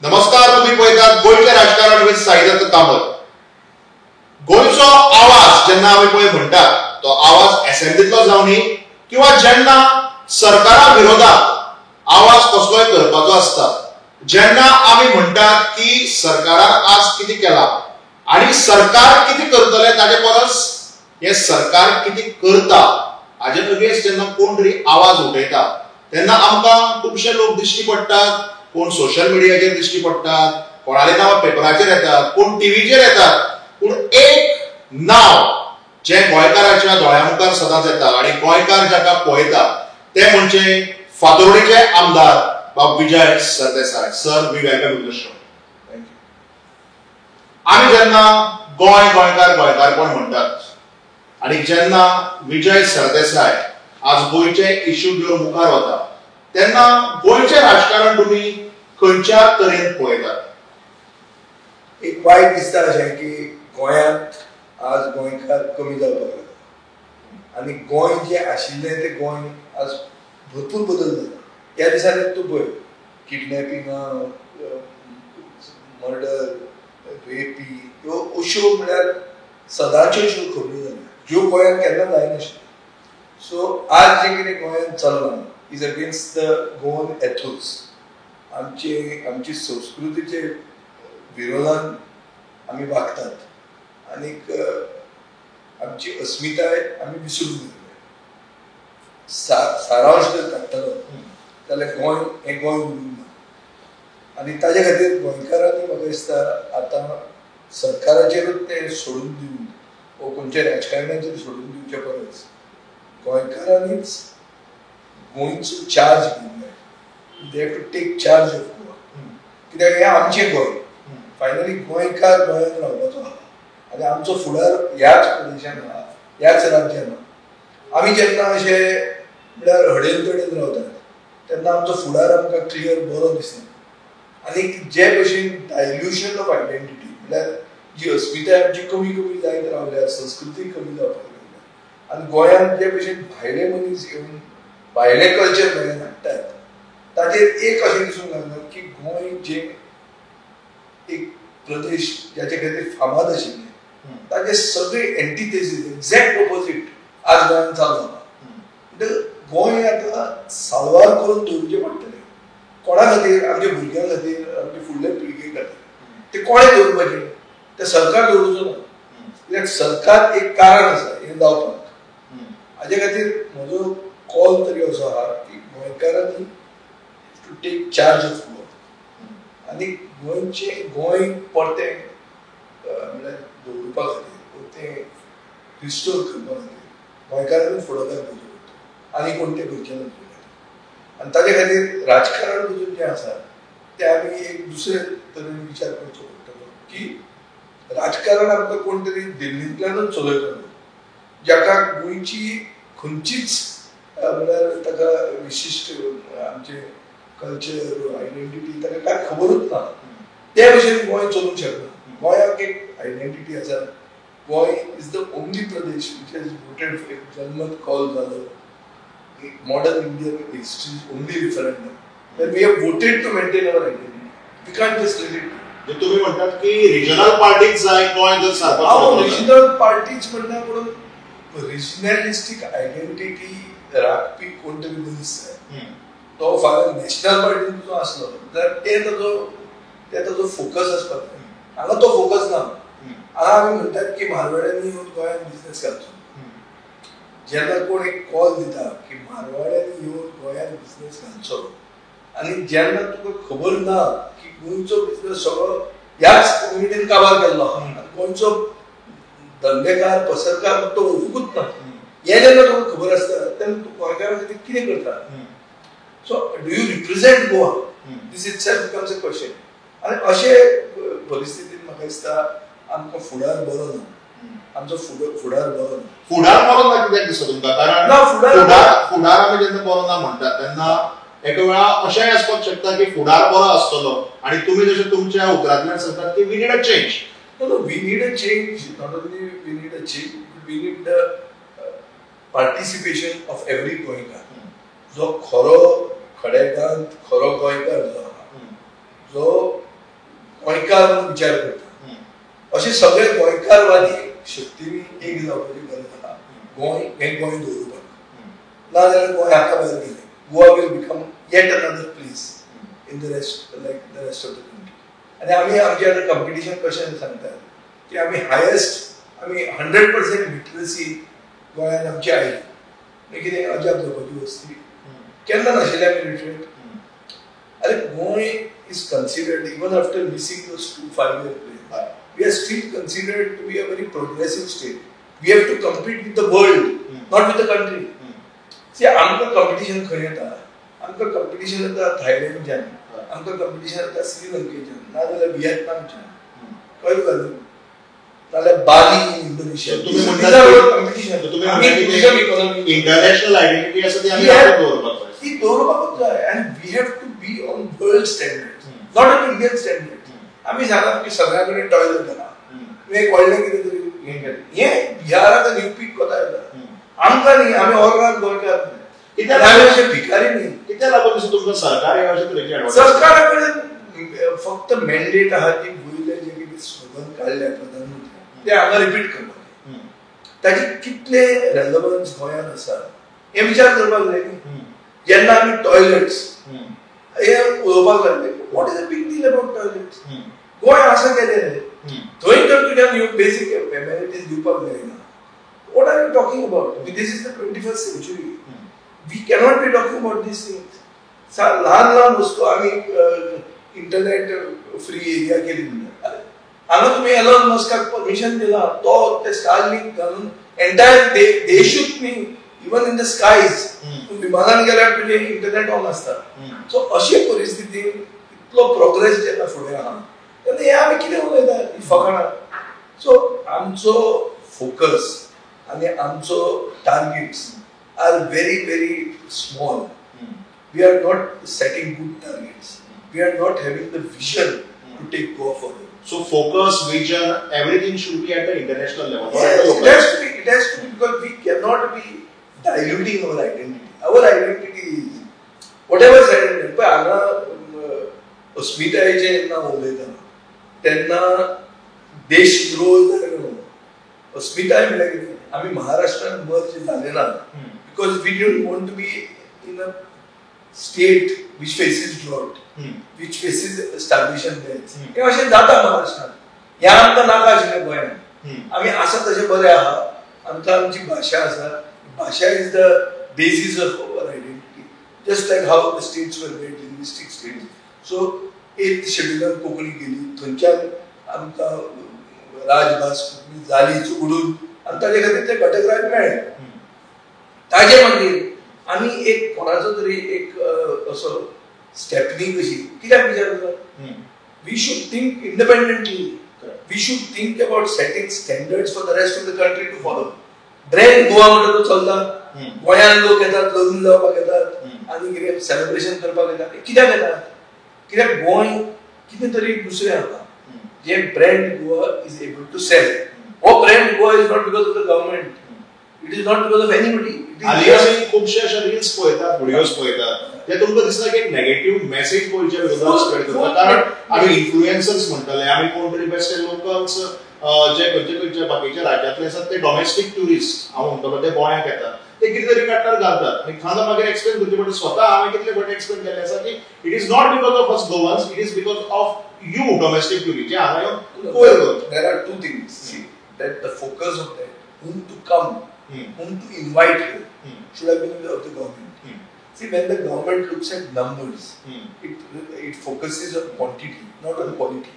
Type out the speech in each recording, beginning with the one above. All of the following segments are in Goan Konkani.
नमस्कार, तुम्ही पळयतात गोंयचें राजकारण विथ साईदत्त कामत. गोंयचो आवाज जेन्ना आमी पळय म्हणटात तो आवाज असेंब्लीतलो जावनी किंवा जेन्ना सरकारा विरोधात आवाज कसलोय करपाचो आसता, जेन्ना आमी म्हणटात की सरकारान आज कितें केलां आनी सरकार कितें करतलें ताजे परस हें सरकार कितें करता हाजे अगेन्स्ट जेन्ना कोण तरी आवाज उठयता तेन्ना आमकां खुबशे लोक दिश्टी पडटात. कोण सोशल मिडियाचेर दिश्टी पडटात, कोणाले नांव पेपराचेर येतात, कोण टीव्हीचेर येतात, पूण एक नांव जें गोंयकाराच्या दोळ्या मुखार सदांच येता आनी गोंयकार जाका पळयता ते म्हणजे फातोर्डेचे आमदार बाब Vijay Sardesai. Sir, we welcome you to the show. Thank you. आमी जेन्ना गोंय गोंयकार गोंयकारपण म्हणटात आनी जेन्ना विजय सरदेसाय आज गोंयचे इश्यू घेवन मुखार वता तेन्ना गोंयचें राजकारण तुमी खंयच्या तरेन पळयतात? एक वायट दिसता अशें की गोंयांत आज गोंयकार कमी जावपाक लागला आनी गोंय जें आशिल्लें तें गोंय आज भरपूर बदल जाला. ह्या दिसांनी तूं पळय, किडनॅपिंगां, मर्डर, रेपी ह्यो अश्यो म्हळ्यार सदांच्यो अश्यो खबरी जाल्या ज्यो गोंयांत केन्ना जायनाशिल्ल्यो. सो आज जें कितें गोंयांत चल्लां is against the Goan ethos. आमची संस्कृतीचे विरोधान आमी वागतात आनीक आमची अस्मिताय आमी विसरून गेले. सारांश जर काडटलो जाल्यार गोंय हें गोंय उरूंक ना आनी ताजे खातीर गोंयकारांनी म्हाका दिसता आतां सरकाराचेरूच तें सोडून दिवन वो खंयच्या राजकारणाचेर सोडून दिवचे परस गोंयकारांनीच गोंयचो चार्ज घेवंक जाय. They have to take charge of Goa. कित्याक हें आमचें गोंय. फायनली गोंयकार गोंयांत रावपाचो आहा आनी आमचो फुडार ह्याच प्रदेशान आहा, ह्याच राज्यान आहा. आमी जेन्ना अशें म्हळ्यार हडेन तडेन रावतात तेन्ना आमचो फुडार आमकां क्लियर बरो दिसना. आनी जे भशेन डायल्युशन ऑफ आयडेंटिटी म्हळ्यार जी अस्मिताय आमची कमी कमी जायत रावल्या, संस्कृती कमी जावपाक लागल्या आनी गोंयांत जे भशेन भायले मनीस येवन भायले कल्चर गोंयांत हाडटात ताजेर एक अशें दिसूंक लागना की गोंय जें एक प्रदेश जाचे खातीर फामाद आशिल्लें ताजे सगळे एंटीथेसीस, एक्झॅक्ट ऑपोजीट आज गोंयांत चालू जाला. म्हणटकच गोंय आतां साल्वार करून दवरचें पडटलें. कोणा खातीर? आमच्या भुरग्यां खातीर, आमच्या फुडल्या पिळगे खातीर. तें कोणें दवरपाचें? तें सरकार दवरचो ना, कित्याक सरकार एक कारण आसा हें जावपाक. हाजे खातीर म्हजो कॉल तरी असो आहा की गोंयकारांनी to take charge of Goa आनी गोंयचें गोंय परतें म्हळ्यार दवरपा खातीर, तें रिस्टोर करपा खातीर गोंयकारांनी फुडाकार घेवचो पडटलो आनी कोण तें करचें ना. आनी ताजे खातीर राजकारण पसून जें आसा तें आमी एक दुसरे तरेन विचार करचो पडटलो की राजकारण आमकां कोण तरी दिल्लींतल्यानूच चलयतलो जाका गोंयची खंयचीच म्हळ्यार ताका विशिश्ट आमचें कल्चर, आयडेंटिटी ताका कांय खबरूच ना. ते भशेन गोंय चलूंक शकना. गोंयाक एक आयडेंटिटी आसा. Goa is the only Pradesh which has voted for एक जनमत कॉल जालो, एक modern Indian history only referendum where we have voted to maintain our identity. We can't just let it. तुम्ही म्हणटात की रिजनल पार्टीच जाय गोंय जर सारको. रिजनल पार्टीच म्हणल्यार म्हणून रिजनलिस्टीक आयडेंटिटी राखपी कोण तरी मनीस जाय. तो फाल्यां नॅशनल पार्टीन तुजो आसलो जाल्यार ते ताजो फोकस आसपाक जाय. हांगा तो फोकस ना. हांगा आमी म्हणटात की मारवाड्यांनी येवन गोंयांत बिजनेस घालचो. जेन्ना कोण एक कॉल दिता की मारवाड्यांनी येवन गोंयांत बिजनेस घालचो आनी जेन्ना तुका खबर ना की गोंयचो बिजनेस सगळो ह्याच कम्युनिटीन काबार केल्लो आहा आनी गोंयचो धंदेकार पसरकार तो वळखुकूच ना, हें जेन्ना तुका खबर आसता तेन्ना तूं गोंयकारा खातीर कितें करता? So do you represent Goa? This itself becomes a question. आनी अशे परिस्थितीन म्हाका दिसता आमकां फुडार बरो ना. आमचो फुडार बरो ना. फुडार बरो ना कित्याक दिसता तुमकां? कारण फुडार आमी जेन्ना बरो ना म्हणटात तेन्ना एका वेळा अशेंय आसपाक शकता की फुडार बरो आसतलो आनी तुमी जशें तुमच्या उतरांतल्यान सांगतात की we need a change. No, we need a change. Not only we need a change, we need the participation of every गोंयकार. जो खरो खडेगांत खरो गोंयकार जो आहा, जो गोंयकार म्हणून विचार करता अशे सगळे गोंयकारवादी शक्तींनी एक जावपाची गरज आसा गोंय हें गोंय दवरुपाक. ना जाल्यार गोंय हाता भायर गेलें. Goa will become yet another place in the rest like the rest of the country. आनी आमी आमचें आतां कंपिटिशन कशें सांगतात की आमी हायेस्ट आमी 100% लिटरसी गोंयांत आमची आयली. कितें अजाप जावपाची वस्ती केन्ना नाशिल्लें आमी लिटरेट. अरे Goa is considered even after missing those 2 5-year plans, we are still considered to be a very progressive state. We have to compete with the world, not with the country. See, आमकां कंपिटिशन खंय येता? आमकां कंपिटिशन येता थायलंडच्यान, आमकां कंपिटिशन येता श्रीलंकेच्यान, नाजाल्यार व्हिएतनामच्यान, कळ्ळें तुका न्हू, नाजाल्यार Bali Indonesia. Competition international identity आसा ती आमी दवरपाक जाय, ती दवरपाकूच जाय. आनी we have to be on world standard, not on Indian standard. आमी सांगप की सगळ्या कडेन टॉयलेट आसा, एक व्हडलें कितें तरी हें केलें, हें बिहाराक आनी युपीक कोता येता, आमकां न्ही. आमी ऑर्गान गोंयकार न्ही, आमी अशे भिकारी न्ही. कित्याक लागून तुमकां सरकार हे अशे तरेचे सरकारा कडेन फक्त मॅन्डेट आहा की वयले जे कितें स्लोगन काडले प्रधानमंत्री ते हांगा रिपीट करपाक. ताचे कितले रेलवन्स गोंयांत आसा हे विचार करपाक जाय न्ही. जेन्ना आमी टॉयलेट्स हे उलोवपाक लागले, what is a big deal about toilets? Goa आसा गेलें न्ही, थंय तर तुज्यान ह्यो बेसीक एमेनिटीज दिवपाक जायना. What are you talking about? This is the 21st century. We cannot be talking about these things. ल्हान ल्हान वस्तू आमी इंटरनेट फ्री एरिया केली म्हणटात. हांगा तुमी एलॉन मस्काक परमिशन दिला, तो ते स्टारलिंक घालून एंटायर देशूच न्ही, इवन इन the skies विमानान गेल्यार तुजें इंटरनेट ऑन आसता. सो अशे परिस्थितीन इतलो प्रोग्रेस जेन्ना फुडें आहा तेन्ना हें आमी कितें उलयता ही फकाणां. सो आमचो फोकस आनी आमचो targets are very very small. We are not setting good targets. We are not having the vision to take Goa forward. So focus, vision, everything should be at the international level. Yes, it has to be. It has to be, because we cannot be diluting our identity. Our identity is whatever identity. पळय हांगा अस्मितायेचें जेन्ना उलयता तेन्ना देशद्रोह जालो. अस्मिताय म्हणल्यार कितें? आमी महाराष्ट्रान मर्ज जाले ना because we don't want to be in a state which faces drought, which faces starvation deaths. हें अशें जाता महाराष्ट्रान. ह्या आमकां नाका आशिल्लें गोंयांत. आमी आसा तशें बरें आहा. आमकां आमची भाशा आसा. भाशा is the basis of our identity. Just like how the states were made, linguistic states. So 8th शेड्युलान Konkani गेली, थंयच्यान आमकां राजभास कोंकणी जाली चुकडून आनी ताजे खातीर ते घटक राज्य मेळ्ळें. ताजे मागीर आमी एक कोणाचो तरी एक असो स्टेपनी कशी कित्याक विचार करता? We should think independently. We should think about setting standards for the rest of the country to follow. Brand Goa म्हणटा तो चलता. गोंयांत लोक येतात, लग्न जावपाक येतात आनी कितें सेलिब्रेशन करपाक येतात. कित्याक येतात? कित्याक गोंय कितें तरी दुसरें आसा जे brand Goa is able to sell. हो brand Goa is not because of the government, it is not because of anybody. आमी खुबशे अशे रिल्स पळयतात, व्हिडियोज पळयतात, ते तुमकां दिसता की एक नेगेटिव्ह मॅसेज गोंयच्या विरोधात स्प्रेड करता. कारण आमी इन्फ्लुएन्सर्स म्हणटले, आमी कोण तरी बेश्टे लोकल्स जे खंयचे खंयच्या बाकीच्या राज्यांतले आसात ते डॉमेस्टीक ट्युरिस्ट हांव म्हणटलो ते गोंयांत येतात, ते कितें तरी काडटात घालतात आनी खांदा मागीर एक्सप्लेन करचे पडटा. स्वता हांवें कितले फावटी एक्सप्लेन केल्लें आसा की it is not because of us Goans, it is because of you domestic tourist जे हांगा येवन कोयर करता. There are two things. See, that the focus of that, whom to come, whom to invite here, should have been of the government. See, when the government looks at numbers, it focuses on quantity, not on quality.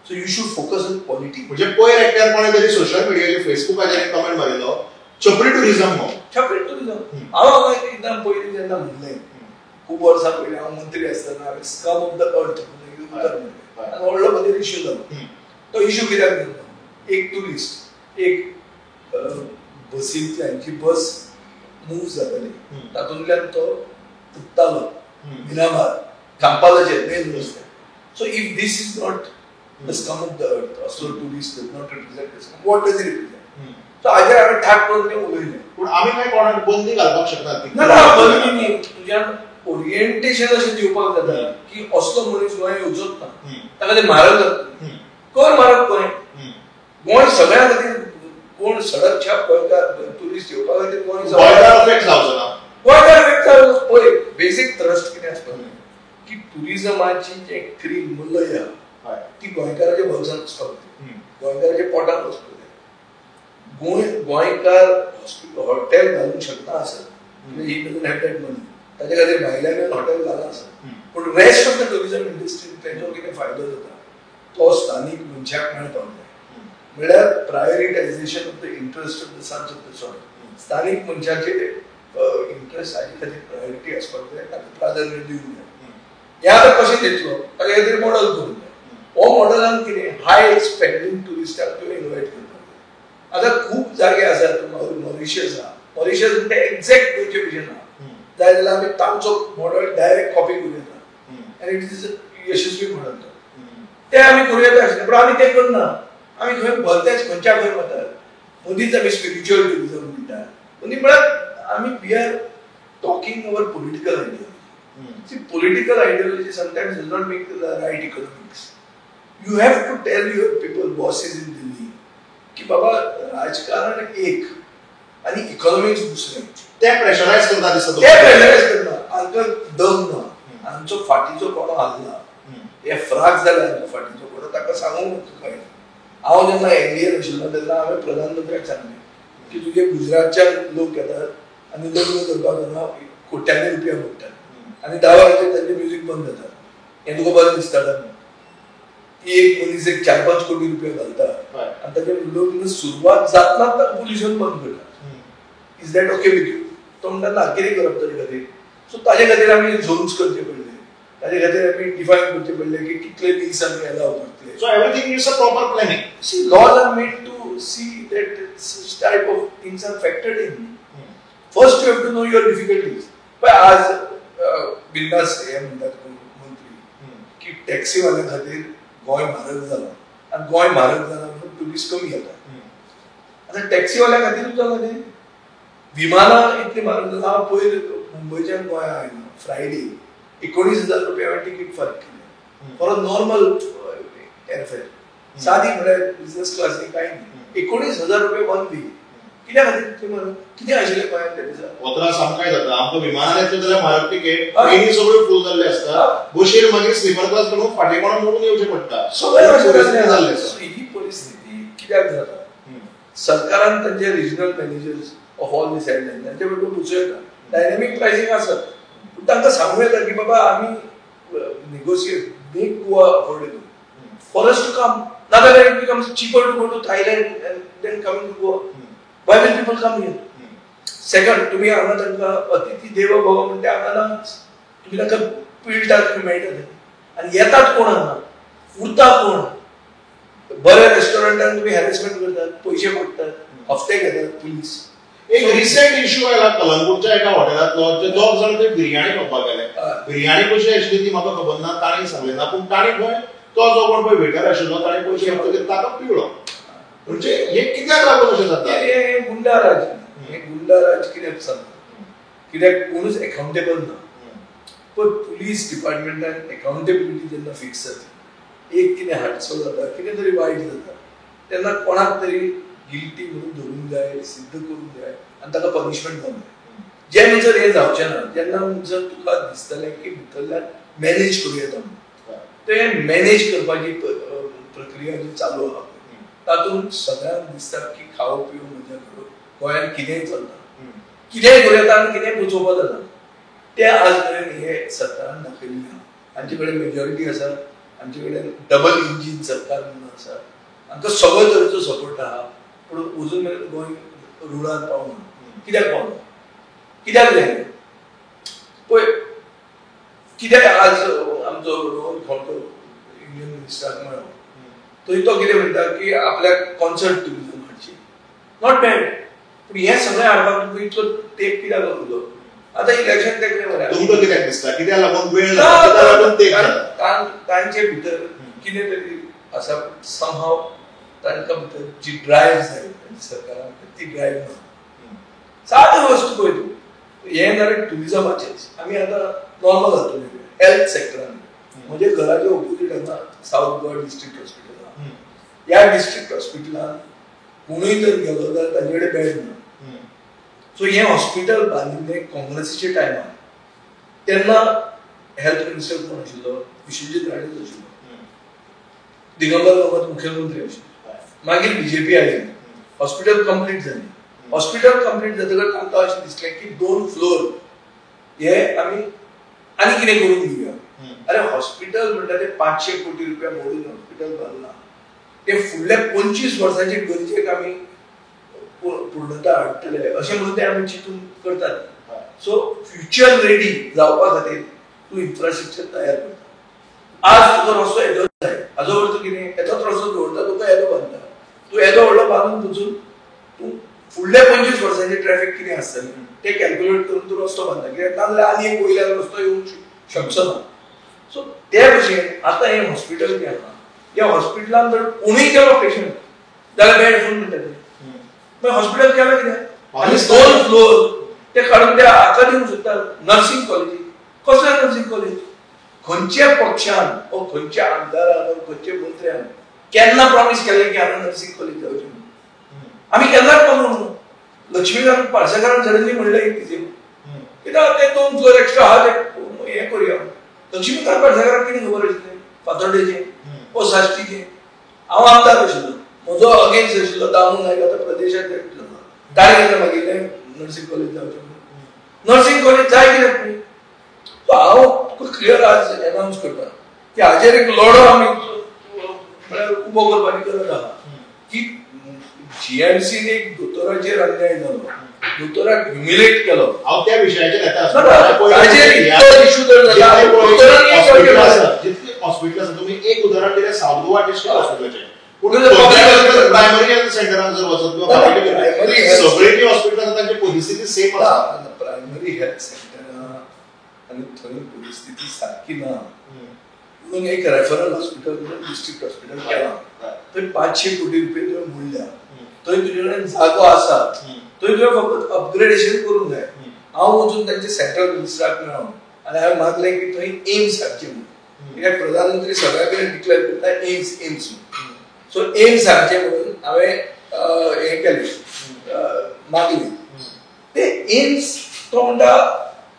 So you should focus on quality. म्हणजे पयर एकट्यान कोणें तरी सोशल मिडियाचेर फेसबुकाचेर कमेंट मारिल्लो, छपरी टुरिझम हो. छपरी टुरिझम. हांव हांगा एकदां पयलीं जेन्ना म्हणलें, खूब वर्सां पयलीं हांव मंत्री आसतना हांवें स्कम ऑफ the अर्थ म्हणून उतर म्हणलें आनी व्हडलो म्हजेर इश्यू जालो. तो इश्यू कित्याक जालो? एक ट्युरिस्ट एक बसींतल्यान जी बस मूव जाताली तातूंतल्यान तो तुट्टालो मिरामार कांपालाचेर मेन रस्त्यार. So if this is not the scum of the earth, असलो tourist does not represent the scum, what does it represent? So हाजेर हांवें ठाक करून तें उलयलें. पूण आमी कांय कोणाक बंदी घालपाक शकनात. ना ना, बंदी न्ही, तुज्यान ओरिएंटेशन अशें दिवपाक जाता की असलो मनीस गोंय येवचोच ना, ताका ते म्हारग जाता. कर म्हारग गोंय, गोंय सगळ्या खातीर, कोण सडक छाप गोंयकार ट्युरिस्ट येवपा खातीर गोंय गोंयकार इफेक्ट जावचो ना. गोंयकार इफेक्ट जावचो. पळय बेसीक ट्रस्ट कितें आसपाक जाय की ट्युरिजमाची जे क्रीम मलय आहा ती गोंयकाराच्या बोल्सान वचपाक जाय, गोंयकाराच्या पोटान वचपाक जाय. गोंयकार हॉटेल घालूंक शकना आसत, he doesn't have that money, ताजे खातीर भायल्यान हॉटेल घालां आसत, पूण rest of the tourism industry ताचो कितें फायदो जाता तो स्थानीक मनशाक मेळपाक जाय. म्हणल्यार prioritisation of the interest of the sons of the soil, स्थानीक मनशाचे इंट्रस्ट हाजे खातीर प्रायोरिटी आसपाक जाय, ताका प्राधान्य दिवंक जाय. हें आतां कशें दितलो ताचे खातीर मॉडल करूंक जाय. हो मॉडलान कितें हाय स्पेंडींग ट्युरिस्टाक तुवें इनवायट करपाक जाय. आतां खूब जागे आसात, मॉरिशियस आहा, मॉरिशियस म्हणटा एक्झॅक्ट गोंयचे भशेन आहा, जाय जाल्यार आमी तांचो मॉडल डायरेक्ट कॉपी करूं येता आनी it is Yashasvi model तो, ते आमी करूं येता आशिल्लें, पूण आमी तें करना. आमी खंय भलतेच खंयच्या खंय वतात. मदींच आमी स्पिरिच्युअल ट्युरिजम म्हणटा, मदीं म्हळ्यार आमी we are talking our political ideology. See, political ideology sometimes does not make the right economics. You have to tell your people, bosses in Delhi, की बाबा राजकारण एक आनी इकॉनॉमिक्स दुसरें. ते प्रेशरायज करता दिसता, ते प्रेशरायज करता. हांकां दम ना, आमचो फाटीचो कोणो हालना, हे फ्राक जाले आमचो फाटीचो कोणो, ताका सांगूंक कळना. हांव जेन्ना एनडीएन आशिल्लो तेन्ना हांवें प्रधानमंत्र्याक सांगलें की तुजे गुजरातच्यान लोक येतात आनी लग्न करपाक हांगा कोट्यांनी रुपया मोडटात आनी 10 वरांचेर तांचें म्युजीक बंद जाता, हें तुका बरें दिसता न्हू? ती एक मनीस एक 4-5 कोटी रुपया घालता आनी ताचें लग्न सुरवात जातना ताका पोल्युशन बंद करता. Is that okay with you? तो म्हणटा ना, कितें करप ताजे खातीर? सो ताजे खातीर आमी झोन्स करचे पडले, ताजे खातीर आमी डिफायन करचे पडले की कितले दीस आमी अलाव करतले. So everything needs a proper planning. See, laws are made to see that such type of things are factored in. First you have to know your difficulties. पळय आज बिंदास हे म्हणटात मंत्री की टॅक्सीवाल्या खातीर गोंय म्हारग जालां आनी गोंय म्हारग जालां म्हणून ट्युरिस्ट कमी येता. आतां टॅक्सीवाल्या खातीरूच जालां तें, विमानां इतलीं म्हारग जालां. हांव पयर मुंबयच्यान गोंया आयलो फ्रायडे, 19,000 रुपया हांवें तिकीट फारीक केलें फॉर अ नॉर्मल एअरफेअर, सादी म्हळ्यार बिझनस क्लास न्ही कांय न्ही, 19,000 रुपया वन वे. कित्या खातीर इतलें म्हारग? कितें आशिल्लें गोंयांत त्या दिसा? हो त्रास आमकांय जाता. आमकां विमानान येतले जाल्यार म्हारग तिकेट, ट्रेनी सगळ्यो फूल जाल्ले आसता, बशीर मागीर स्लीपर क्लास करून फाटीं कोणा मोडून येवचें पडटा. सगळें जाल्लें. ही परिस्थिती कित्याक जाता? सरकारान तांचे regional managers of all these airline तांचे बरोबर पुसूं येता, डायनॅमीक प्रायसींग आसत, पूण तांकां सांगूं येता की बाबा आमी negotiate, make Goa affordable for us to come, नाजाल्यार it becomes cheaper to go to Thailand and then coming to Goa. Why will people come here? Second, तुम्ही हांगा तांकां अतिथी देवो भव म्हणटा हांगा नाच, तुमी तांकां पिळटात, तुमी मेळटा ते आनी येतात कोण हांगा, उरता कोण? बऱ्या रेस्टॉरंटान तुमी हॅरेसमेंट करतात, पयशे मागतात, हफ्ते घेतात पुलीस. एक रिसेंट इश्यू आयला कलंगूटच्या एका हॉटेलांतलो, जे 2 जाण ते बिर्याणी खावपाक गेले. बिर्याणी कशी आशिल्ली ती म्हाका खबर ना, तांणी सांगलें ना, पूण तांणी खंय तो जो कोण पळय वेटर आशिल्लो ताणें पयशे मागतकीर ताका पिळ्ळो. म्हणजे हे कित्याक लागून अशें जाता? हे गुंडाराज, हे गुंडाराज कित्याक चलता? कित्याक कोणूच एकाउंटेबल ना. पण पुलीस डिपार्टमेंटान एकाउंटेबिलिटी जेन्ना फिक्स जाता, एक कितें हादसो जाता, कितें तरी वायट जाता, तेन्ना कोणाक तरी गिल्टी म्हणून धरूंक जाय, सिद्ध करूंक जाय आनी ताका पनिशमेंट जावंक जाय. जे म्हणसर हें जावचें ना, जेन्ना म्हणसर तुका दिसतलें की भितरल्यान मॅनेज करूं येता म्हणून, तें मॅनेज करपाची प्रक्रिया जी चालू आहा तातूंत सगळ्यांक दिसता की खावो पिवो मजा करो, गोंयांत कितेंय चलता, कितेंय करूं येता आनी कितेंय पोचोवपाक जाता. तें आज मेरेन हे सरकारान दाखयल्लें आहा. आमचे कडेन मेजॉरिटी आसा, आमचे कडेन डबल इंजीन सरकार म्हणून आसा, आमकां सगळो तरेचो सपोर्ट आहा, पूण अजून मेरेन गोंय रुळान पावना. कित्याक पावना? कित्याक जायना? पळय कित्याक आज आमचो रोहन खंवटो इंडियन मिनिस्टराक मेळ्ळो, थंय तो कितें म्हणटा की आपल्याक कॉन्सर्ट ट्युरिजम हाडची, not bad, पूण हें सगळें हाडपाक तुका इतलो तेंप कित्याक लागलो? आतां इलेक्शन तेंकलें मरे, तुमकां कित्याक दिसता कित्याक लागून वेळ लागून तेंप? तांचे भितर कितें तरी आसा, समहाव तांकां भितर जी ड्रायव्ह जाय सरकारान ती ड्रायव्ह ना. सादी वस्तू पळय तूं, हें जालें ट्युरिजमाचेंच. आमी आतां नॉर्मल हातून हेल्थ सेक्टरान म्हणजे घराच्या ओपोजीट हांगा सावथ गोवा डिस्ट्रिक्ट हॉस्पिटल आहा. ह्या डिस्ट्रिक्ट हॉस्पिटलान कोणूय जर गेलो जाल्यार ताजे कडेन बेड ना. सो हें हॉस्पिटल बांदिल्लें काँग्रेसीच्या टायमार. तेन्ना हेल्थ मिनिस्टर कोण आशिल्लो? विश्वजीत राणेच आशिल्लो. दिगंबर कामत मुख्यमंत्री आशिल्लो. मागीर बीजेपी आयली, हॉस्पिटल कंप्लीट जालें. हॉस्पिटल कंप्लीट जातकच आमकां अशें दिसलें की 2 फ्लोर हे आमी आनी कितें करून दिवया. अरे हॉस्पिटल म्हणटा ते 500 कोटी रुपया मोडून हॉस्पिटल बांदलां, ते फुडल्या 25 वर्सांचे गरजेक आमी पूर्णता हाडटले अशें म्हणून ते आमी चिंतून करतात. सो फ्युचर रेडी जावपा खातीर तूं इन्फ्रास्ट्रक्चर तयार करता. आज तुका रस्तो येदोच जाय, हाजो अर्थ कितें? येदोच रस्तो दवरता, तुका येदो बांदता, तूं येदो व्हडलो बांदून वचून तूं फुडल्या 25 वर्सांचे ट्रॅफिक कितें आसतलें तें कॅल्क्युलेट करून तूं रस्तो बांदता, कित्याक नाजाल्यार आनी एक वयल्यान रस्तो येवंक शकचो ना. सो ते भशेन आतां हें हॉस्पिटल जें आसा, ह्या हॉस्पिटलान जर कोणूय गेलो पेशंट जाल्यार बेड फूल म्हणटा ते. मागीर हॉस्पिटल केलां कित्याक? आनी 2 फ्लोर ते काडून ते हाका दिवंक सोदता नर्सिंग कॉलेजी. कसलें नर्सिंग कॉलेज? खंयच्या पक्षान वा खंयच्या आमदारान वा खंयच्या मंत्र्यान केन्ना प्रॉमीस केलें की हांगा नर्सिंग कॉलेज जावचें म्हणून? आमी केन्नाच मानूंक ना. लक्ष्मीकांत पार्सेकारान सडनली म्हणलें कित्याक ते 2 फ्लोर एक्स्ट्रा आहा ते हें करुया. लक्ष्मीकांत पार्सेकाराक कितें खबर आशिल्लें फातोर्डेचें वा साश्टीचें? हांव आमदार आशिल्लो, म्हजो अगेन्स्ट आशिल्लो दामू नायक, आतां प्रदेशाध्यक्ष जाला, ताणें केन्ना मागिल्लें नर्सिंग कॉलेज जावचें म्हणून? नर्सिंग कॉलेज जाय कित्याक न्ही? सो हांव तुका क्लियर आज एनावन्स करता की हाजेर एक लढो आमी म्हळ्यार उबो करपाची गरज आहा की जीएमसीन एक दोतोराचेर अन्याय जालो, दोतोराक ह्युमिलेट केलो. हांव त्या विशयाचेर येता. जितले हॉस्पिटल आसा, तुमी एक उदाहरण दिलें सावथ गोवा डिस्ट्रिक्ट हॉस्पिटलाचें, पूण प्रायमरी हेल्थ सेंटरान जर वचत किंवा सगळीं जीं हॉस्पिटल आसा तांची परिस्थिती सेम आसा. प्रायमरी हेल्थ सेंटरां आनी थंय परिस्थिती सारकी ना म्हणून एक रेफरल हॉस्पिटल म्हणून डिस्ट्रिक्ट हॉस्पिटल केलां. थंय 500 कोटी रुपये तुवें मोडल्या, थंय तुजे कडेन जागो आसा, थंय तुवें फकत अपग्रेडेशन करूंक जाय. हांव वचून तांचे सेंट्रल मिनिस्टराक मेळोन आनी हांवें मागलें की थंय एम्स हाडचें म्हणून, कित्याक प्रधानमंत्री सगळ्या कडेन डिक्लेअर करता एम्स एम्स म्हणून. सो एम्स हाडचें म्हणून हांवें हें केलें, मागलें. ते एम्स तो म्हणटा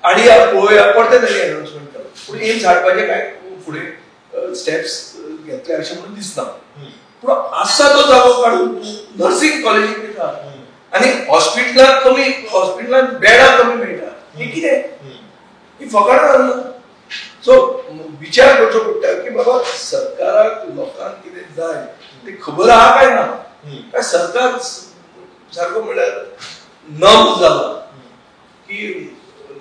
हाडया पळोवया, परतें तांणी अनाउन्समेंट केलो, पूण एम्स हाडपाचें कांय फुडें स्टेप्स घेतले अशें म्हणून दिसना. पूण आसा तो जागो काडून नर्सिंग कॉलेजीक दिता आनी हॉस्पिटलांत कमी, हॉस्पिटलांत बेडां कमी मेळटा, हें कितें? ही फकाणां न्हू. सो विचार करचो पडटा की बाबा सरकाराक लोकांक कितें जाय ते खबर आहा काय ना? काय सरकार सारको म्हणल्यार नम जाला की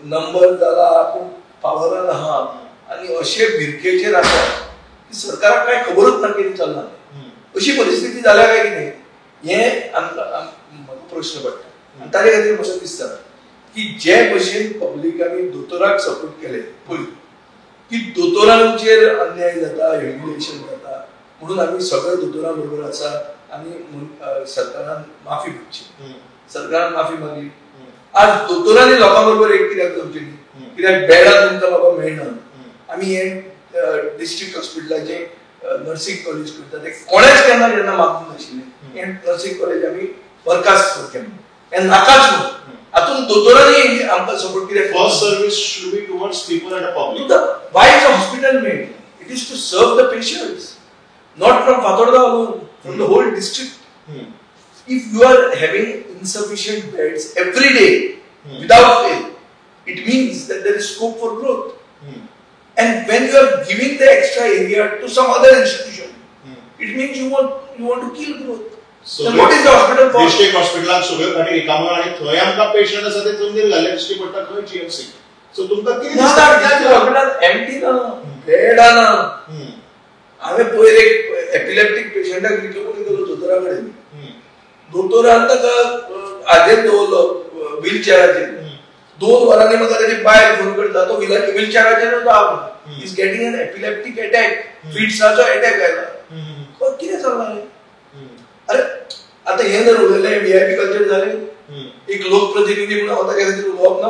नंबर जाला आपूण पावरान आहा आनी अशे भिरकेचेर आसा की सरकाराक कांय खबरूच ना कितें चल्लां. अशी परिस्थिती जाल्या काय कितें हें आमकां म्हाका प्रश्न पडटा. आनी ताजे खातीर म्हाका दिसता की जे भशेन पब्लिकांनी दोतोराक सपोर्ट केले पयलीं, की दोतोरांचेर अन्याय जाता, ह्युमिलेशन जाता म्हणून आमी सगळे दोतोरां बरोबर आसा आनी सरकारान माफी मागची. सरकारान माफी मागली. आज दोतोरांनी लोकां बरोबर एक कित्याक जावचें न्ही? कित्याक बेडां तुमकां बाबा मेळना. आमी हें डिस्ट्रिक्ट हॉस्पिटलाचें नर्सिंग कॉलेज करता, ते कोणेच केन्ना केन्ना मागूंक नाशिल्लें. हें नर्सिंग कॉलेज आमी बरखास्त करचें म्हणून, हें नाकाच म्हणून. हातूंत दोतोरांनी आमकां सपोर्ट कित्याक? First service should be towards people and the public. Why is a hospital made? It is to serve the patients, not from Fatorda alone, from the whole district. If you are having insufficient beds every day without fail, it means that there is scope for growth. And when you are giving the extra area to some other institution, it means you want to kill growth. So then what is the hospital for? District hospital सगळ्यो खाटी रिकाम्यो आनी थंय आमकां पेशंट आसा ते जमनीर घाल्ले दिश्टी पडटा खंय जीएमसी. सो तुमकां कितें दिसता? हॉस्पिटलांत एमटी ना, बेड ना. हांवें पयर एक एपिलेप्टीक पेशंटाक घेवन गेलो दोतोरा कडेन. दोतोरान ताका हाजेर दवरलो व्हीलचेराचेर. 2 वरांनी म्हाका ताची बायल फोन करता, तो व्हीलचेराचेर आहा, is getting an epileptic attack, फिट्साचो attack आयला. कितें चल्लां हें? अरे आतां हें जर उलयलें व्हीआयपी कल्चर जालें. एक लोकप्रतिनिधी म्हणून हांव ताच्या खातीर उलोवप ना.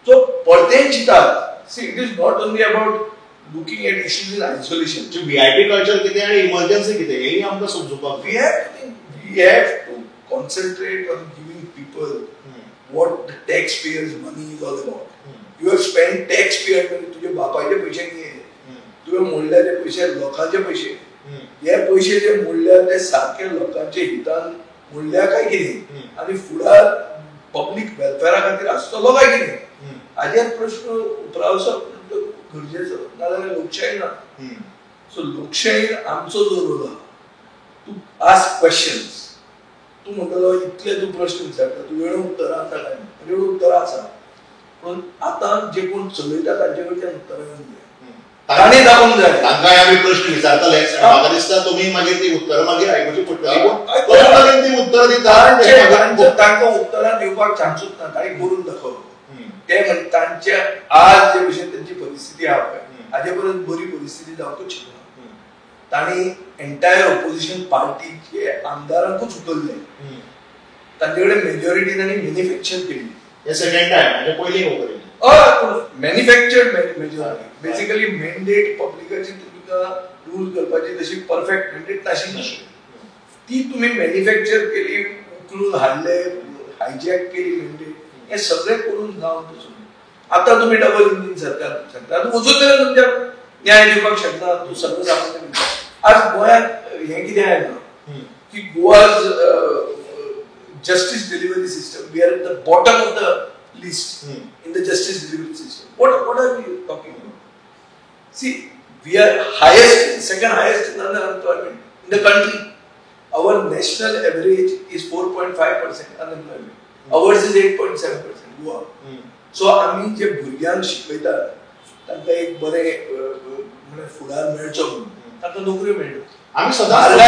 So परतेंय चिंतात. See, it is not only about looking at issues in isolation. VIP culture कितें आनी इमर्जन्सी कितें हेंय आमकां समजुपाक. We have to concentrate on giving people what the taxpayers money is all about. You have spend taxpayer money. तुजे बापायचे पयशे न्ही, तुवें मोडल्या ते पयशे लोकांचे पयशे. हे पयशे जे मोडल्या ते सारके लोकांचे हितान मोडल्या काय कितें आनी फुडार पब्लीक वेलफेरा खातीर आसतलो काय कितें हाजेर प्रश्न उप्रावसप गरजेचो, नाजाल्यार लोकशाही ना. सो लोकशाहीन आमचो जो रोल आहा, तूं आस्क क्वेश्चन्स. तूं म्हणटलो इतले तूं प्रश्न विचारता, तूं वेळो उत्तरां आतां काय म्हजे कडेन उत्तरां आसा, पूण आतां जे कोण चलयता तांचे कडच्यान उत्तरां येवंक जाय, तांणी दाखोवंक जाय. तांकांय आमी प्रश्न विचारतले. म्हाका दिसता तुमी मागीर ती उत्तरां मागीर आयकुची पडटली. पूण ती उत्तरां दिता तांकां उत्तरां दिवपाक चान्सूच ना, तांणी करून दाखोवप. ते म्हण तांचे आज जे भशेन तांची परिस्थिती आहा पळय हाजे परस बरी परिस्थिती जावंकूच शकना. तांणी एंटायर ऑपोजिशन पार्टीचे आमदारांकूच उखल्ले, तांचे कडेन मेजॉरिटी तांणी मॅन्युफॅक्चर केली. हे सेकंड टायम, म्हणजे पयलीं उखल्ली. हय, पूण मॅन्युफॅक्चर्ड मेजॉरिटी बेसिकली मॅन्डेट पब्लिकाची तुमकां रूल करपाची तशी परफेक्ट मॅन्डेट नाशिल्ली, ती तुमी मॅन्युफॅक्चर केली, उखलून हाडले, हायजॅक केली मॅन्डेट. हे सगळें करून जावन पसून आतां तुमी डबल इंजीन सरकार शकता, अजून मेरेन तुमच्या न्याय दिवपाक शकना. तूं सर्वसामान्य मनशाक आज गोंयांत हें कितें आयलां की Goa's justice delivery system, we are at the bottom of the list in the justice delivery system. What are we talking about? See, we are highest, second highest in unemployment in the country. Our national average is 4.5% unemployment. Ours is 8.7% Goa. So आमी जे भुरग्यांक शिकयतात तांकां एक बरें म्हळ्यार फुडार मेळचो म्हणून तांकां नोकऱ्यो मेळटा. आमी सदांच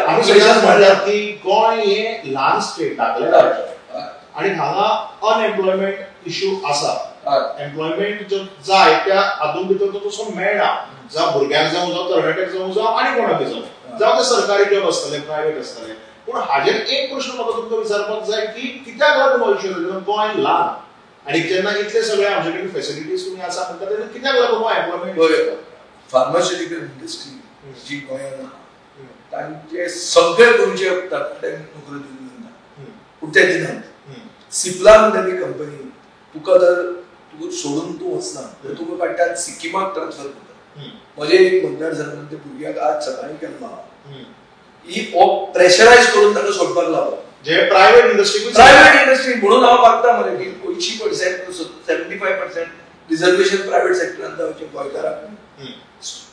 आमी सदांच म्हणटात की गोंय हें ल्हान स्टेट, धाकलें राज्य आनी हांगा अनएम्प्लॉयमेंट इश्यू आसा. एम्प्लॉयमेंट जो जाय त्या हातूंत भितर तो तसो मेळना, जावं भुरग्यांक जावं, जावं तरणाट्यांक जावं, जावं आनी कोणाक जावं, जावं ते सरकारी जॉब आसतले, प्रायवेट आसतले. पूण हाजेर एक प्रश्न म्हाका तुमकां विचारपाक जाय की कित्याक लागून हो इश्यू जाता? गोंय ल्हान आनी जेन्ना इतले सगळे आमचे कडेन फेसिलिटीज तुमी आसा म्हणटा तेन्ना कित्याक लागून हो एम्प्लॉयमेंट? फार्मास्युटिकल इंडस्ट्री जी गोंयांत आहा तांचे सगळे गोंयचे तरणाट्यांक नोकऱ्यो दिवन दिना, पूण ते दिनात. सिप्ला म्हणटा ती कंपनी तुका जर तुका सोडून तूं वचना तर तुका काडटा सिक्किमाक ट्रान्सफर करता. म्हजे एक मतदारसंघान ते भुरग्याक आज सकाळीं केल्लो आहा, ही प्रेशरायज करून ताका सोडपाक लावप. जे प्रायवेट इंडस्ट्री, प्रायवेट इंडस्ट्री म्हणून हांव मागता मरे की 80% 75% रिजर्वेशन प्रायवेट सेक्टरान जावचें गोंयकारांक.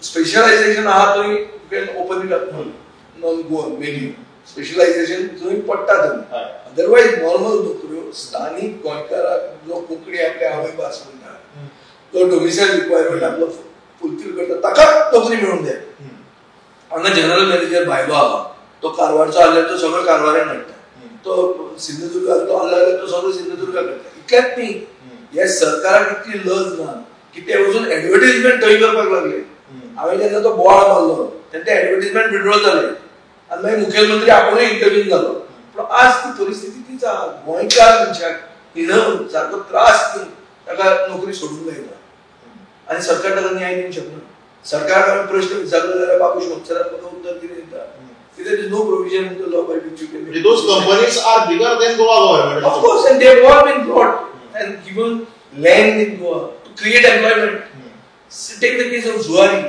स्पेशलायझेशन आहा थंय you can open it up non Goan menu specialisation थंय पडटा थंय. अदरवायज नॉर्मल नोकऱ्यो स्थानीक गोंयकाराक जो कोंकणी आपली आवय भास म्हणटा, जो डोमिसायल रिक्वायरमेंट आपलो फुलफील करता ताकाच नोकरी मेळूंक जाय. हांगा जनरल मॅनेजर भायलो आहा, तो कारवारचो आसल्यार तो सगळो कारवारान हाडटा, तो सिंधुदुर्गाक तो आसलो जाल्यार तो सगळो सिंधुदुर्गाक हाडटा. इतलेंच न्ही, हे सरकाराक इतली लज ना की ते वचून एडवर्टीजमेंट थंय करपाक लागले. हांवें जेन्ना तो बोवाळ मारलो तेन्ना ते एडवर्टीजमेंट विड्रॉल जाले आनी मागीर मुखेलमंत्री आपुणूय इंटरव्यून जालो. पूण आज ती परिस्थिती तीच आहा, गोंयकार मनशाक हिणोवन सारको त्रास दिवन ताका नोकरी सोडूंक लायता आनी सरकार ताका न्याय दिवंक शकना. सरकाराक आमी प्रश्न विचारलो जाल्यार बाबूश मोन्सेरात म्हाका उत्तर कितें दिता? There is no provision in the law by which you can. Those companies are bigger than Goa government. Of course, and they have all been brought and given land in Goa to create employment. Take the case of Zuari.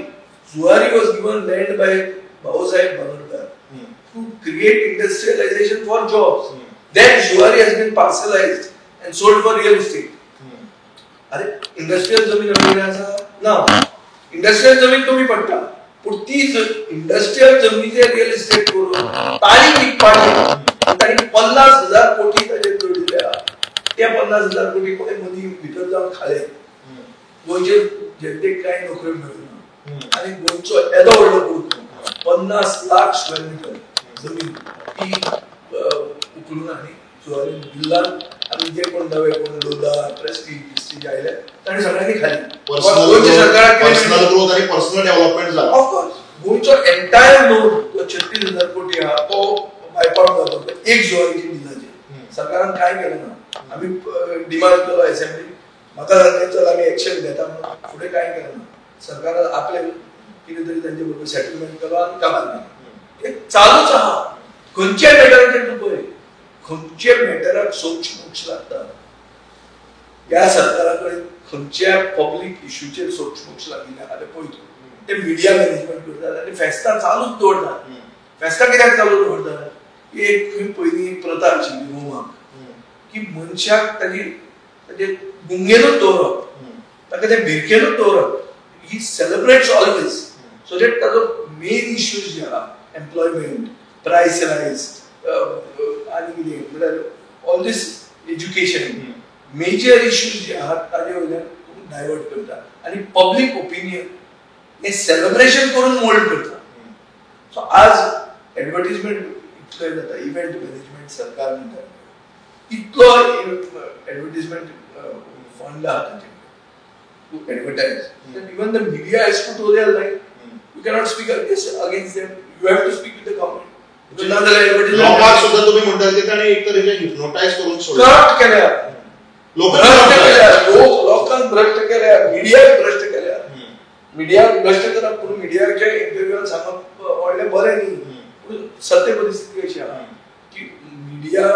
Zuari was given land by Bhausaheb Banodkar to create industrialization for jobs. Then Zuari has been parcelized and sold for real estate. अरे इंडस्ट्रियल जमीन आपल्याकडे आसा ना, इंडस्ट्रियल जमीन कमी पडटा, पूण ती इंडस्ट्रियल जमनीचे रियल इस्टेट करून ताणी विकपाचें, ताणी 50,000 कोटी ताजेर जोडिल्ले आहा. ते 50,000 कोटी कोणे मदीं भितर जावन खाले. गोंयचे जनतेक कांय नोकऱ्यो मेळूंक ना आनी गोंयचो येदो व्हडलो कुडको 50 लाख स्क्वेअर मिटर जमीन ती उखलून आनी जुवारी बिल्लान आनी जे कोण नवे कोण लोला प्रेस्टीज बिस्टीज आयले ताणी सगळ्यांनी खाली. पर्सनल ग्रोथ आनी पर्सनल डेव्हलपमेंट जाला. ऑफकोर्स गोंयचो एंटायर लोन जो 36,000 कोटी आहा तो वायप आउट जालो एक जुवारीच्या बिलाचेर. सरकारान कांय केलें ना. आमी डिमांड केलो असेंब्ली म्हाका सांगलें चल आमी एक्शन घेता म्हणून फुडें कांय केलें ना. सरकारान आपलें कितें तरी तांचे बरोबर सेटलमेंट केलो आनी काबार केलें. हें चालूच आहा. खंयच्या मॅटराचेर तूं पळय, खंयच्या मॅटराक सोक्ष मोक्ष लागता. ह्या सरकारा कडेन खंयच्या पब्लीक इश्यूचेर सोक्ष मोक्ष लागिल्ले आहा तें पळय तूं. ते मिडिया मॅनेजमेंट करतात आनी फेस्तां चालूच दवरतात. फेस्तां कित्याक चालू दवरतात? एक खंय पयलीं एक प्रथा आशिल्ली रोमाक की मनशाक ताजी ताजे गुंगेनूच दवरप, ताका ते भिरकेनूच दवरप. He celebrates always so that ताजो मेन इश्यूज जे आहा, एम्प्लॉयमेंट, प्रायस रायज आनी कितें म्हळ्यार all this education major issues जे आहात ताजे वयल्यान तूं डायवर्ट करता आनी पब्लीक ओपिनियन हें सेलिब्रेशन करून मोल्ड करता. सो आज एडवर्टीजमेंट इतलो जाता, इव्हेंट मॅनेजमेंट सरकार म्हणटा इतलो एडवर्टीजमेंट फंड आहा तांचे कडेन to advertise. Even the media has to toe their line. You cannot speak against them. You have to speak with the government. लोकांक सुद्धा तुम्ही म्हणटात की ताणें एक तरेचे हिप्नोटायज करून सोडलें, करप्ट केल्या, भ्रष्ट केल्या, लोकांक भ्रष्ट केल्या, मिडियाक भ्रष्ट केल्या. मिडियाक भ्रष्ट करप पूण मिडियाच्या इंटरव्यूआन सांगप व्हडलें बरें न्ही, पूण सत्य परिस्थिती अशी आहा की मिडिया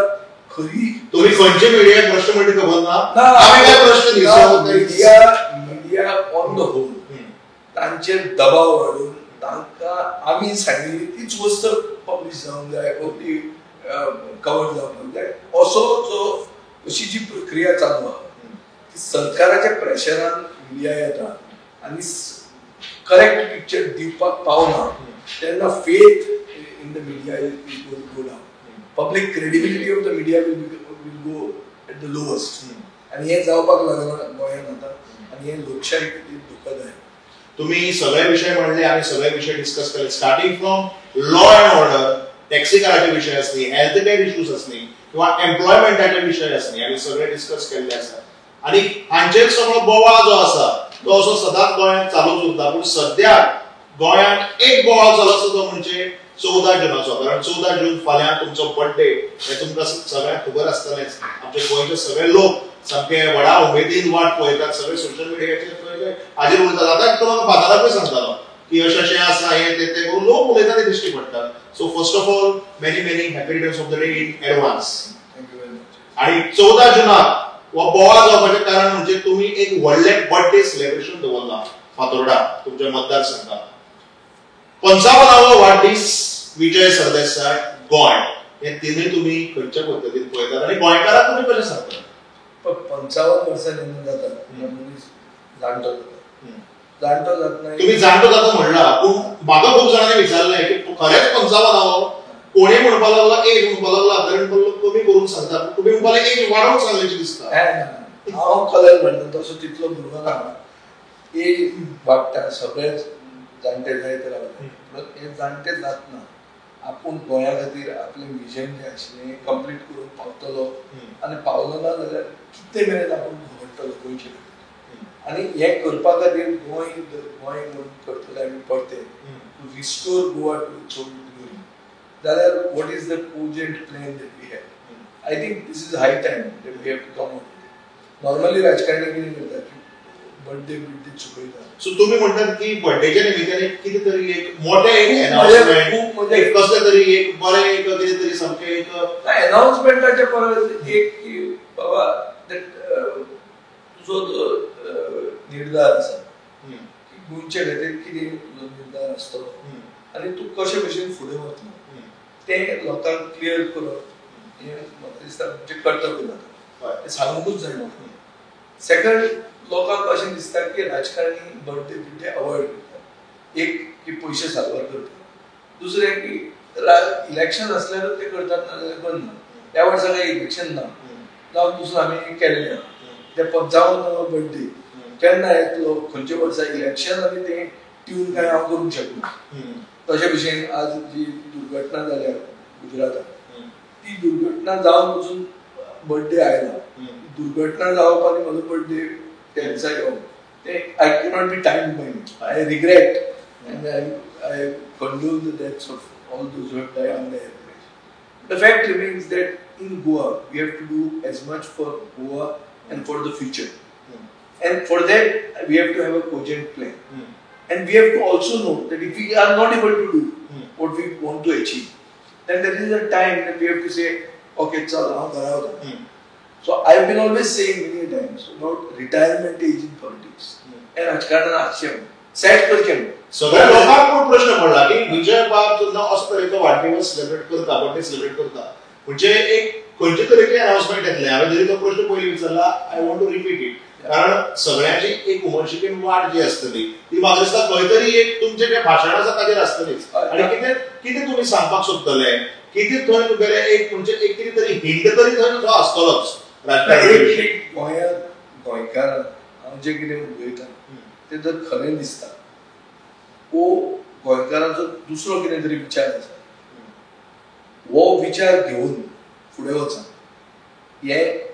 खरी. तुम्ही खंयचे मिडियाक भ्रष्ट म्हणटा खबर ना, आमी काय भ्रष्ट media media on the whole तांचेर दबाव हाडून तांकां आमी सांगिल्ली तीच वस्त पब्लीश जावंक जाय वा ती कवर जावंक जाय, असो जो अशी जी प्रक्रिया चालू आहा ती सरकाराच्या प्रेशरान मिडिया येता आनी करेक्ट पिक्चर दिवपाक पावना तेन्ना faith in the media will go down. Public credibility of the media will go at the lowest. आनी हें जावपाक लागलां गोंयांत आतां आनी हें लोकशाही खातीर धोकादायक. तुम्ही सगळे विषय म्हणले, आमी सगळे विषय डिस्कस केले, starting from law and order, टॅक्सीकाराचे विषय आसली, हेल्थ केअर इश्यूज आसली किंवा एम्प्लॉयमेंटाचे विषय आसली, आमी सगळे डिस्कस केल्ले आसा. आनी हांचेर सगळो बोवाळ जो आसा तो असो सदांच गोंयांत चालूच उरता. पूण सद्या गोंयांत एक बोवाळ चालू आसा तो म्हणजे 14 जुनाचो, कारण 14 जून फाल्यां तुमचो बर्थडे हें तुमकां सगळ्यांक खबर आसतलेंच. आमचे गोंयचे सगळे लोक सामके व्हडा उमेदीन वाट पळयतात, सगळे सोशल मिडियाचेर हाजेर उलयतात. आतां तो म्हाका बाजाराकूय सांगतालो की अशें अशें आसा, हें तें करून लोक उलयता ते दिश्टी पडटात. So first of all many many happy returns of the day in advance. आनी 14 जुनाक हो बोवाळ जावपाचें कारण म्हणजे तुमी एक व्हडलें बर्थडे सेलिब्रेशन दवरलां फातोर्डा तुमच्या मतदारसंघात. 55वो वाडदीस विजय सरदेसाय गोंय, हे तिनूय तुमी खंयच्या पद्दतीन पळयतात आनी गोंयकारांक तुमी कशें सांगतात? 55 वर्सां जेन्ना जाता तेन्ना मनीस जाणटो जाता. जाणटो जातना तुमी जाणटो जाता म्हणला, पूण म्हाका खूब जाणांनी विचारलें की खरेंच 55 कोणी म्हणपाक लागला एज म्हणपाक लागला, कारण कमी करूंक सांगता, तुमी म्हणपाक लागले एज वाडोवंक सांगल्याची दिसता. हांव कलर म्हणटा तसो तितलो भुरगो ना, एज वाडटा, सगळेच जाणटे जायत रावता. हे जाणटे जातना आपूण गोंया खातीर आपलें विजन जें आशिल्लें हें कंप्लीट करूंक पावतलो आनी पावलो ना जाल्यार कितले मेरेन आपूण झगडटलो गोंयचे खातीर. आनी हें करपा खातीर गोंय गोंय म्हणून करतले आमी परते to restore Goa to its own glory जाल्यार what is the cogent plan that we have? I think this is high time that we have to come out. Normally राजकारणी कितें करतात, बर्थडे बिर्थडे चुकयतात. सो तुम्ही म्हणतात की बर्थडेच्या निमित्ताने कितें तरी एक मोठें एक अनाउन्समेंट, एक कसलें तरी एक बरें एक कितें तरी सामकें एक अनाउन्समेंटाच्या परस एक की बाबा तुजो जो निर्धार आसा की गोंयच्या खातीर कितें तुजो निर्धार आसतलो आनी तूं कशे भशेन फुडें वतलो तें लोकांक क्लियर करप हें म्हाका दिसता आमचें कर्तव्य जाता, तें सांगुकूच जाय लोकांक. सेकंड, लोकांक अशें दिसता की राजकारणी बर्थडे बिर्थडे अवॉयड करतात, एक की पयशे साल्वार करतात, दुसरें की इलेक्शन आसल्यारूच ते करतात, ना जाल्यार करना. ह्या वर्सा कांय इलेक्शन ना जावं दुसरो आमी केल्लें आहा ते 55 बर्थडे केन्ना येतलो, खंयच्या वर्सा इलेक्शन आनी तें ट्यून कांय हांव करूंक शकना. तशे भशेन आज जी दुर्घटना जाल्या गुजरातान ती दुर्घटना जावन पसून बर्थडे आयला, दुर्घटना जावप आनी म्हजो बर्थडे त्या दिसा येवप तें I cannot be timed by me. I regret and I condole the deaths of all those who have died on the airplane. The fact remains that in Goa we have to do as much for Goa and for the future. And for that we have to have a cogent plan. And we have to also know that if we are not able to do what we want to achieve, then there is a time that we have to say, okay, chal, हांव घरा वता. So I have been always saying many times about retirement age in politics. हें राजकारणान आसचें, सेट करचें. सगळ्या लोकांक पण प्रश्न पडला की विजय बाब जेन्ना असो तरेचो वाडदिवस सेलिब्रेट करता, बर्थडे सेलिब्रेट करता, म्हणजे एक खंयचे तरेचे अनाउन्समेंट येतलें. हांवें जरी तो प्रश्न पयलीं विचारला, I want to repeat it, कारण सगळ्यांची एक उमळशिकेन वाट जी आसतली ती म्हाका दिसता खंय तरी एक तुमचें जें भाशण आसा ताजेर आसतलीच. आनी कितें कितें तुमी सांगपाक सोदतले, कितें थंय तुगेलें एक म्हणजे एक कितें तरी हिंट तरी थंय तो आसतलोच राजकारणाविशीं. गोंयांत गोंयकारांक हांव जें कितें उलयतां तें जर खरें दिसता वो गोंयकारांचो दुसरो कितें तरी विचार आसा, हो विचार घेवन फुडें वचा. हें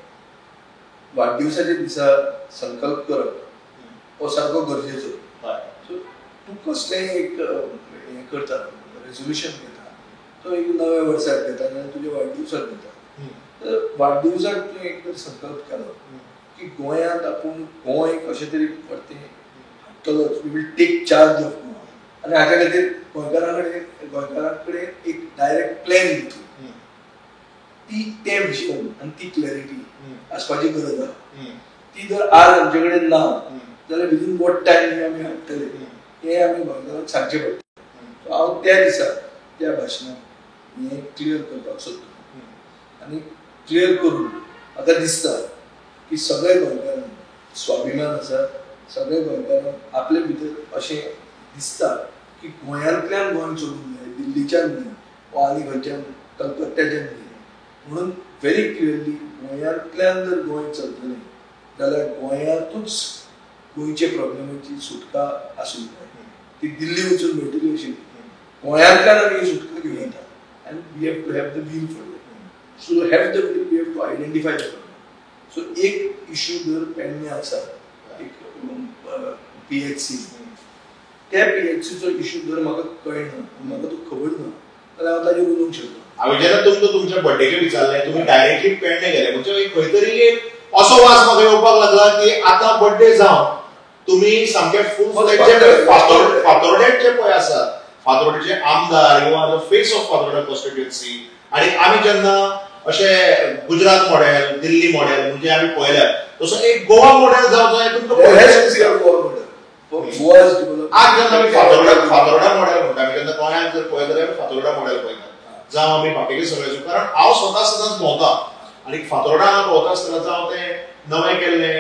वाडदिवसाच्या दिसा संकल्प करप हो सारको गरजेचो. सो तूं कसलेंय एक हें करता, रेजोल्युशन घेता, तो एक नव्या वर्साक घेता नाजाल्यार तुज्या वाडदिवसाक घेता. तर वाडदिवसाक तुवें एक जर संकल्प केलो की गोंयांत आपूण गोंय कशें तरी परतें हाडटलोच, we will take charge of Goa, आनी हाच्या खातीर गोंयकारां कडेन एक डायरेक्ट प्लॅन दितलो, ती तें विजन आनी ती क्लॅरिटी आसपाची गरज आसा. ती जर आज आमचे कडेन ना जाल्यार विदीन what time आमी हाडटले हें आमी गोंयकारांक सांगचें पडटलें. सो हांव त्या दिसा त्या भाशणान हें क्लियर करपाक सोदता आनी क्लियर करून म्हाका दिसता की सगळे गोंयकारांक स्वाभिमान आसा, सगळे गोंयकारांक आपले भितर अशें दिसता की गोंयांतल्यान गोंय चलूंक जाय, दिल्लीच्यान न्ही वा आनी खंयच्यान कलकत्त्याच्यान न्ही. म्हणून व्हेरी क्लियरली गोंयांतल्यान जर गोंय चलतलें जाल्यार गोंयांतूच गोंयच्या प्रॉब्लेमाची सुटका आसूंक जाय, ती दिल्ली वचून मेळटली अशी गोंयांतल्यान आमी सुटका घेवं येता. And we have to have the will for that. So have the will, we have to identify the problem. So एक इशू जर पेडणे आसा, एक PHC, त्या PHCचो इशू जर म्हाका कळना, म्हाका तो खबर ना जाल्यार हांव ताजेर उलोवंक शकता. हांवें जेन्ना तुमकां तुमच्या बर्थडेचेर विचारलें, तुमी डायरेक्टली पेडणे गेले, म्हणजे खंय तरी एक असो वास म्हाका येवपाक लागला की आतां बर्थडे जावन तुमी सामके फूल फातोर्ड्याचे पळय आसात, फातोर्ड्याचे आमदार, you are the face of Fatorda constituency. आनी आमी जेन्ना अशें गुजरात मॉडेल, दिल्ली मॉडेल म्हणजे आमी पळयल्यात तसो एक गोवा मॉडेल जावचो हें तुमकां आज जेन्ना आमी फातोर्डा मॉडेल म्हणटा, आमी जेन्ना गोंयांत जर पळयत जाल्यार आमी फातोर्डा मॉडेल पळयतात, जावं आमी बाकीचे सगळे, कारण हांव स्वता सदांच भोंवता आनी फातोर्डा हांगा भोंवता आसतना जावं तें नवें केल्लें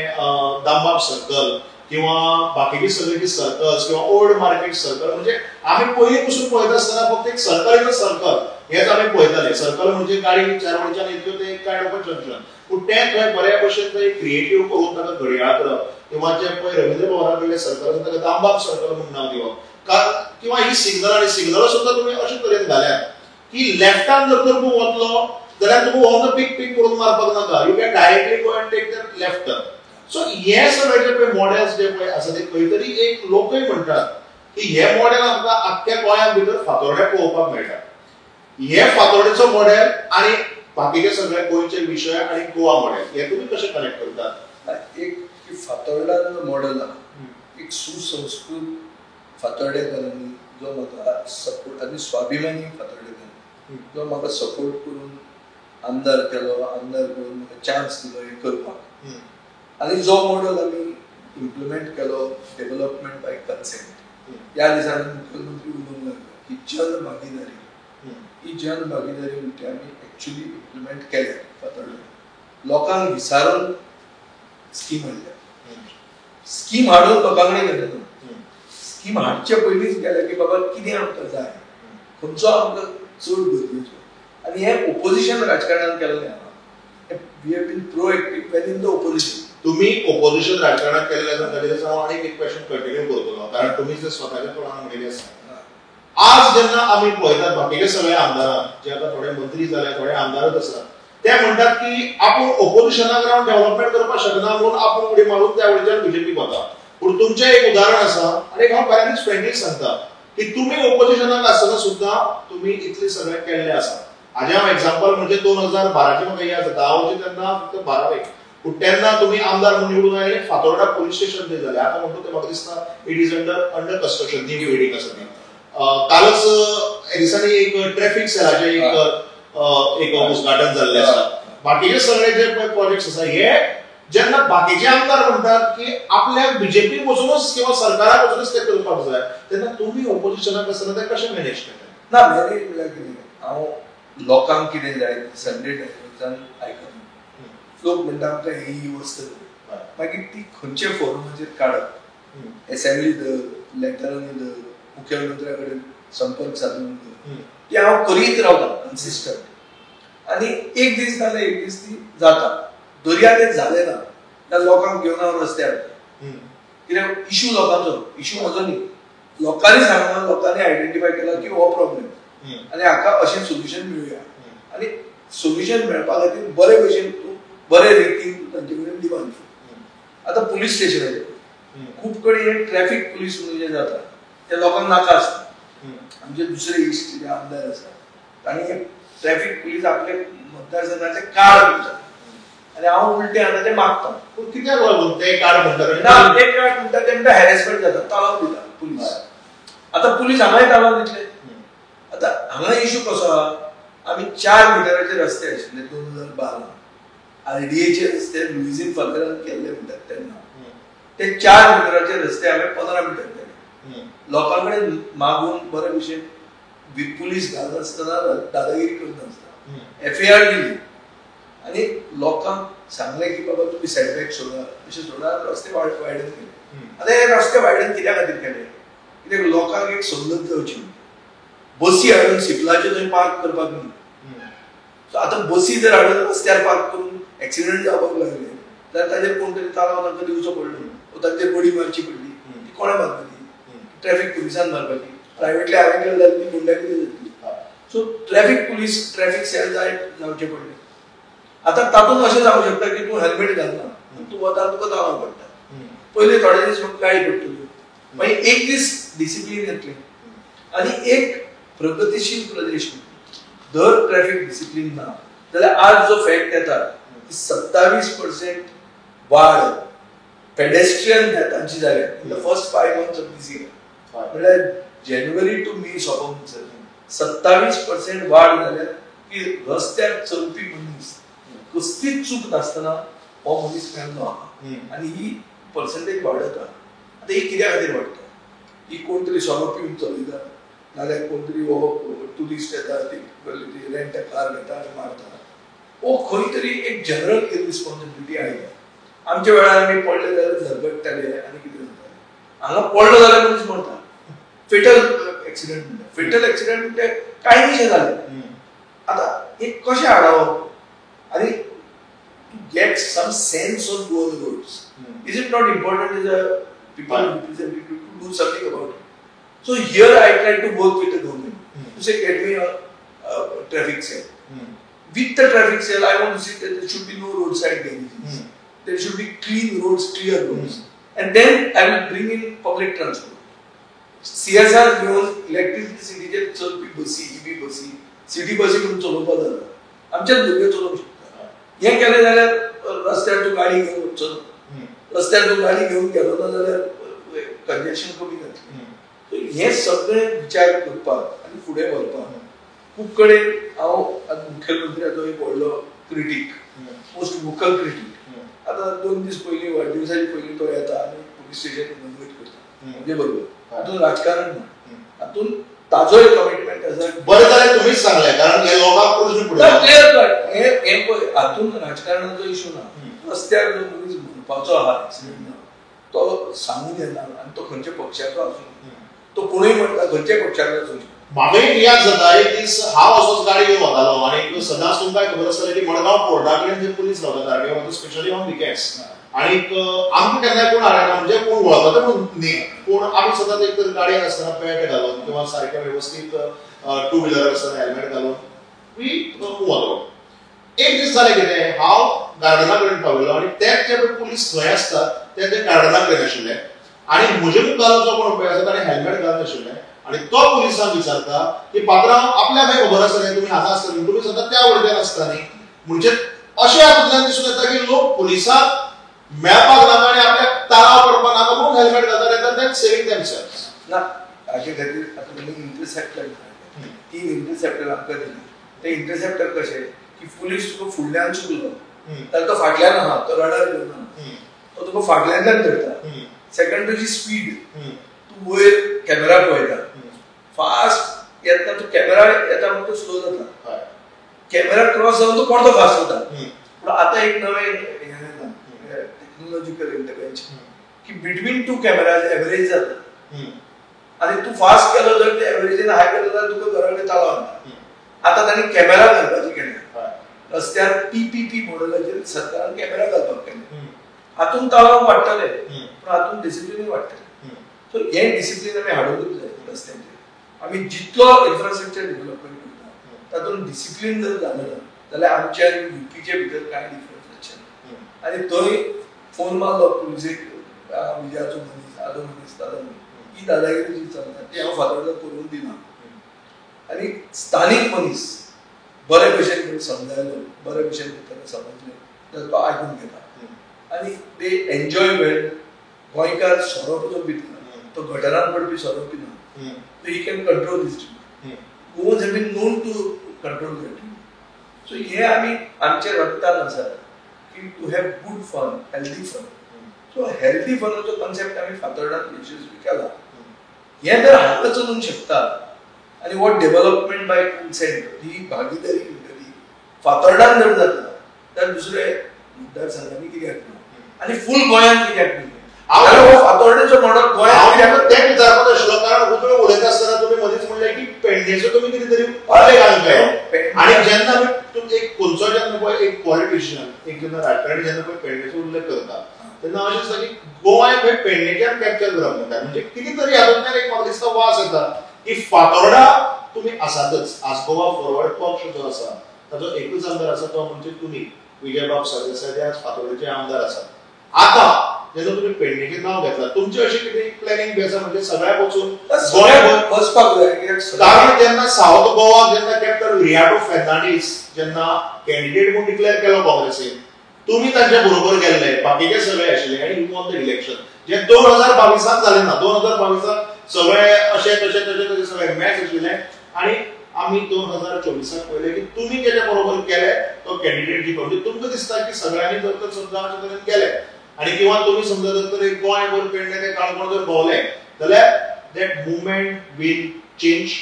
दामबाब सर्कल किंवा बाकीची सगळी सर्कल्स किंवा ओल्ड मार्केट सर्कल, म्हणजे आमी पयलीं पसून पळयता आसतना फक्त एक सर्कल is a circle हेच आमी पळयताले. सर्कल म्हणजे गाडी चार वयच्यान येतल्यो तें एक कायंड ऑफ अ जंक्शन, पूण तें थंय बऱ्या भशेन थंय क्रिएटीव करून ताका घडयाळ करप किंवा जें पळय रवींद्र भवना कडलें सर्कल आसा ताका दामबाब सर्कल म्हूण नांव दिवप, किंवा ही सिग्नल आनी सिग्नल सुद्दां तुमी अशे तरेन घाल्यात की लेफ्टान जर तर तूं वतलो जाल्यार तुका हो पीक पीक करून मारपाक नाका, you can directly go and take the left turn. So हे सगळे जे पळय मॉडेल्स जे पळय आसा ते खंय तरी एक लोकय म्हणटात की हे मॉडेल आमकां आख्ख्या गोंया भितर फातोर्ड्या पळोवपाक मेळटा. हे फातोर्डेचो मॉडेल आनी बाकीचे सगळे गोंयचे विशय आनी गोवा मॉडेल हे तुमी कशें कनेक्ट करतात? एक फातोर्डान मॉडेल आहा, एक सुसंस्कृत फातोर्डेकारांनी जो म्हाका सपोर्ट आनी स्वाभिमानी फातोर्डेकारांनी जो म्हाका सपोर्ट करून आमदार केलो, आमदार करून म्हाका चान्स दिलो हें करपाक, आनी जो मॉडेल आमी इम्प्लिमेंट केलो डेव्हलपमेंट बाय कन्सेंट, ह्या दिसांनी मुख्यमंत्री उलोवंक लागलो की जन भागीदारी, ही जन भागीदारी म्हणटा आमी एक्चुली इम्प्लिमेंट केल्या फातोर्ड्या. लोकांक विचारून स्कीम हाडल्या, स्कीम हाडून लोकां कडेन गेले ना, स्कीम हाडचे पयलींच गेले की बाबा कितें आमकां जाय, खंयचो आमकां चड गरजेचो. आनी हें ओपोजिशन राजकारणान केल्लें आहा, we have been proactive when in the opposition. तुम्ही ओपोजिशन राजकारणात केलेलें आसा ताजेर हांव आनीक एक क्वेश्चन कंटिन्यू करतलो, कारण तुमी जे स्वताच्या तोंडान म्हणिल्लें आसा. आज जेन्ना आमी पळयतात बाकीचे सगळे आमदारांक जे आतां थोडे मंत्री जाले, थोडे आमदारच आसात, ते म्हणटात की आपूण ओपोजिशनाक रावन डेव्हलपमेंट करपाक शकना म्हणून आपूण उडी मारून त्या वयच्यान बीजेपीक वता. पूण तुमचें एक उदाहरण आसा आनी हांव खऱ्यांनीच फ्रेंडली सांगता की तुमी ओपोजिशनाक आसतना सुद्दां तुमी इतलें सगळें केल्लें आसा. हाजें हांव एग्जाम्पल म्हणजे 2012 म्हाका याद जाता, हांव तेन्ना फक्त 12वेक, पूण तेन्ना तुमी आमदार म्हणून निवडून आयले, फातोर्डा पोलीस स्टेशन थंय जालें. आतां म्हणटा तें म्हाका दिसता it is under construction, new building आसा ती. कालच दिसांनी एक ट्रॅफिक सेलाचें एक उद्घाटन जाल्लें आसा. बाकीचे सगळे जे प्रोजेक्ट्स आसा हे जेन्ना बाकीचे आमदार म्हणटात की आपल्याक बीजेपी वचूनच किंवा सरकाराक वचूनच ते करपाक जाय, तेन्ना तुमी ओपोजिशनाक आसतना ते कशें मॅनेज करता? ना, मॅनेज म्हणल्यार कितें, हांव लोकांक कितें जाय संडे टायम्सान आयकना. लोक म्हणटा आमकां ही वस्त जाय, मागीर ती खंयच्या फोरमाचेर काडप, एसेंब्ली धर, लेटरांनी धर, मुख्यमंत्र्या कडेन संपर्क साधून धर, ती हांव करीत रावता कन्सिस्टंट. आनी एक दीस नाल्यार एक दीस ती जाता. दर्या तें जालें ना जाल्यार लोकांक घेवन हांव रस्त्यार वता. कित्याक इशू लोकांचो, इशू म्हजो न्ही. लोकांनी सांगला, लोकांनी आयडेंटिफाय केला की हो प्रॉब्लेम आनी हाका अशें सोल्युशन मेळुया. आनी सोल्युशन मेळपा खातीर बरे भशेन तूं बरे रितीन तूं तांचे कडेन डिमांड कर. आतां पुलीस स्टेशनाचेर खूब कडेन हे ट्रॅफिक पुलीस म्हणून जे जाता ते लोकांक नाका आसता. आमचे दुसरे इश्ट जे आमदार आसा तांणी हे ट्रॅफिक पुलीस आपले मतदारसंघाचे कार्ड म्हणटात आनी हांव उलटे आतां ते मागता. पूण कित्याक लागून ते कार्ड म्हणटात? ना, ते कार्ड म्हणटात ते म्हणटा हॅरेसमेंट जाता, तालाव दिता पुलीस. आतां पुलीस हांगाय तालाव दितले. आतां हांगा इशू कसो आहा, आमी 4 मिटराचे रस्ते आशिल्ले 2012 आरडीएचे रस्ते लुईझीन फादरान केल्ले म्हणटात तेन्ना, ते 4 मिटराचे रस्ते हांवें 15 मिटर केले. लोकां कडेन मागून बरे भशेन पुलीस घालनासतना, दादागिरी करनासतना एफआयआर दिली आनी लोकांक सांगलें की बाबा तुमी सेटबॅक सोडा, अशें सोडा, रस्ते वायडन केले. आतां हे रस्ते वायडन कित्या खातीर केले? कित्याक लोकांक एक सवलत जावची, बसी हाडून सिपलाच्यो थंय पार्क करपाक न्ही. सो आतां बसी जर हाडून रस्त्यार पार्क करून एक्सिडंट जावपाक लागले जाल्यार ताजेर कोण तरी तालाव तांकां दिवचो पडलो, तांचेर बडी मारची पडली. ती कोणें मारपाची? ट्रॅफिक पुलिसान मारपाची. प्रायवेटली हांवें केलें जाल्यार ती गुंडागिरी जातली. So traffic police, traffic cell जाय जावचे पडले. आतां तातूंत अशें जावंक शकता की तूं हेल्मेट घालना, तूं वता तुका तालाव पडटा. पयले थोडे दीस म्हाका गाळी पडटल्यो, मागीर एक दीस डिसिप्लीन येतलें. आनी एक प्रगतीशील प्रदेश जर ट्रॅफिक डिसिप्लीन ना जाल्यार आज जो फॅक्ट येता की 27% वाड पेडेस्ट्रियन डेथांची जाल्या in the first 5 months of this year. म्हणल्यार जानेवारी टू मे सोंपो 27% वाड जाल्या की रस्त्यार चलपी मनीस कसलीच चूक नासतना हो मनीस मेल्लो आहा. आनी ही पर्संटेज वाडत आहा. आतां ही कित्या खातीर वाडटा? ही कोण तरी सोरो पिवन चलयता, नाल्यार कोण तरी हो ट्युरिस्ट येता ती रेंट कार घेता आनी मारता. हो खंय तरी एक जनरल इररिस्पॉन्सिबिलिटी आयल्या. आमच्या वेळार आमी पडले जाल्यार झरगडटाले आनी कितें जातालें. हांगा पडलो जाल्यार मनीस मरता. फेटल एक्सिडंट म्हणटा, फेटल एक्सिडंट म्हणजे कांय कशें जालें. आतां हे कशें हाडप आनी to get some sense on Goan roads. Is it not important as a people representative to do something about it? So here I try to work with the government to say get me a traffic cell. With the traffic cell I want to see that there should be no roadside garages. There should be clean roads, clear roads. And then I will bring in public transport. CSR घेवन इलेक्ट्रिसिटीचेर चलपी बसी, EV बसी, सिटी बसी म्हणून चलोवपाक जाता. आमच्याच भुरगे चलोवंक शकता. हें केलें जाल्यार रस्त्यार तूं गाडी घेवन वचचो ना, रस्त्यार तूं गाडी घेवन गेलो ना जाल्यार कंजेशन कमी जातलें. हे सगळे विचार करपाक आनी फुडें व्हरपाक खूब कडेन हांव आतां मुखेलमंत्र्याचो एक व्हडलो क्रिटीक, मोस्ट वोकल क्रिटीक. आतां 2 दीस पयलीं, वाडदिवसाचे पयलीं तो येता आनी पुलीस स्टेशन इनॉग्रेट करता. म्हणजे बरोबर हातूंत राजकारण ना, हातूंत ताजोय कमिटमेंट आसा. बरें जालें तुमीच सांगलें, कारण हे लोकांक प्रश्न पडला. क्लियर कट हे पळय, हातूंत राजकारणाचो इशू ना. रस्त्यार जो मनीस मरपाचो आहा एक्सिडंट तो सांगून येना आनी तो खंयच्या पक्षाचो आसूं, तो कोणूय म्हणटा खंयच्याय पक्षाचो आसूं. म्हाका एक याद जाता, एक दीस हांव असोच गाडी घेवन वतालो आनी सदांच तुमकां खबर आसतालें की मडगांव पोर्टा कडेन जे पुलीस रावतात स्पेशली ऑन विकेंड्स, आनी आमकां केन्नाय कोण हाडना, म्हणजे कोण वळखता म्हणून न्ही, पूण आमी सदांच एक तर गाडयेन आसतना पेट घालून किंवा सारकें वेवस्थीत टू व्हिलर आसतना हेल्मेट घालून we वतलो. एक दीस जालें कितें, हांव गार्डना कडेन पाविल्लो आनी तेच जे पुलीस खंय आसतात ते ते गार्डना कडेन आशिल्ले आनी म्हजे मुखार जो कोण पळय आसा ताणें हेल्मेट घालून आशिल्लें आनी तो पुलिसांक विचारता की पात्रांव आपल्याक खबर आसता न्ही, तुमी हांगा आसता न्ही, तुमी सदां त्या वळख्यान आसता न्ही. म्हणजे अशें हातूंतल्यान दिसून येता की लोक पुलिसांक मेळपाक नाका आनी आपल्याक तालाव पडपाक नाका म्हणून हेल्मेट घालतात rather than saving themselves. ना, हाजे खातीर आतां तुमी इंटरसेप्टर, 3 इंटरसेप्टर आमकां दिले. ते इंटरसेप्टर कशे की पुलीस तुका फुडल्यान चुकलो जाल्यार तो फाटल्यान आहा, तो रडार घेवन आहा, तो तुका फाटल्यानल्यान धरता. सेकंड तुजी स्पीड, तूं वयर कॅमेरा पळयता, फास्ट येतना तूं कॅमेरा येता म्हणून तो स्लो जाता, कॅमेरा क्रॉस जावन तो परतो फास्ट जाता. पूण आतां एक नवें हें येता टेक्नॉलॉजिकल इंटरवेन्शन की बिटवीन टू कॅमेराज एवरेज जाता आनी तूं फास्ट केलो जर ते एवरेजीन हाय केलो जाल्यार तुका घरा कडेन तालाव येता. आतां तांणी कॅमेरा घालपाची केल्या रस्त्यार, PPP मॉडेलाचेर सरकारान कॅमेरा घालपाक केले. हातून तालाव वाडटले पूण हातून डिसिप्लिनूय वाडटले. सो हें डिसिप्लीन आमी हाडूंकच जाय रस्त्यांचेर. आमी जितलो इन्फ्रास्ट्रक्चर डेव्हलपमेंट करता तातूंत डिसिप्लीन जर जालें ना जाल्यार आमच्या आनी युपीच्या भितर कांय डिफरन्स आसचें ना. आनी थंय फोन मारलो पुलिसेक, विजयाचो मनीस, आदो मनीस, तादो मनीस, ही दादागिरी जी चलता ती हांव फातोर्डा करूंक दिना. आनी स्थानीक मनीस बरे भशेन समजायलो, बरे भशेन ताका समजलें जाल्यार तो आयकून घेता आनी ते एन्जॉय वेल. गोंयकार सोरो जो पिता तो गटरान पडपी सोरो पिना, he can control his drink. Goans have been known to control their drink. So हे आमी आमच्या रक्तान आसा की to have good fun, healthy fun. So healthy फनाचो कॉन्सेप्ट आमी फातोर्डान यशस्वी केला. हें जर हांगा चलूंक शकता आनी what development bye consent ही भागीदारी म्हणटा फातोर्डान जर जाता जाल्यार दुसरे मतदारसंघांनी कित्याक ना आनी फूल गोंयांत कित्याक न्ही? फातोर्डेचो मॉडल गोंयांत तें विचारपाक आशिल्लो, कारण तुमी उलयता आसतना तुमी मदींच म्हणलें की पेडणेचो तुमी कितें तरी उल्लेख केलो आनी जेन्ना आमी एक खंयचो जेन्ना पळय एक पॉलिटिशियन, एक जेन्ना राजकारणी जेन्ना पळय पेडणेचो उल्लेख करता तेन्ना अशें दिसता की गोंय खंय पेडणेच्यान कॅप्चर करप म्हणटा, म्हणजे कितें तरी हातूंतल्यान एक म्हाका दिसता वास येता की फातोर्डा तुमी आसातच. आज गोवा फॉरवर्ड पक्ष जो आसा ताचो एकूच आमदार आसा तो म्हणजे तुमी, विजयबाब सरदेसाय, ते आज फातोर्डेचे आमदार आसात. आतां जेन्ना तुमी पेडणेचें नांव घेतलां, तुमचें अशें कितें प्लॅनिंग बी आसा म्हणजे सगळ्याक वचून गोंय वचपाक जाय? कारण जेन्ना सावथ गोवा जेन्ना कॅप्टन विरियाटो फेर्नांडीस जेन्ना कॅन्डिडेट म्हूण डिक्लेअर केलो काँग्रेसीन, तुमी तांच्या बरोबर गेल्ले, बाकीचे सगळे आशिल्ले आनी you won the election. जे 2022 जालें ना, 2022 सगळे अशें तशें तशें तशें सगळे मॅच आशिल्ले आनी आमी 2024 पळयलें की तुमी जेच्या बरोबर गेले तो कॅन्डिडेट जिखलो. म्हणजे तुमकां दिसता की सगळ्यांनी जर तर समजा अशे तरेन गेले आनी किंवा तुमी समजा जर तर एक गोंयभर पेडणे ते काणकोण जर भोंवले जाल्यार that movement will change.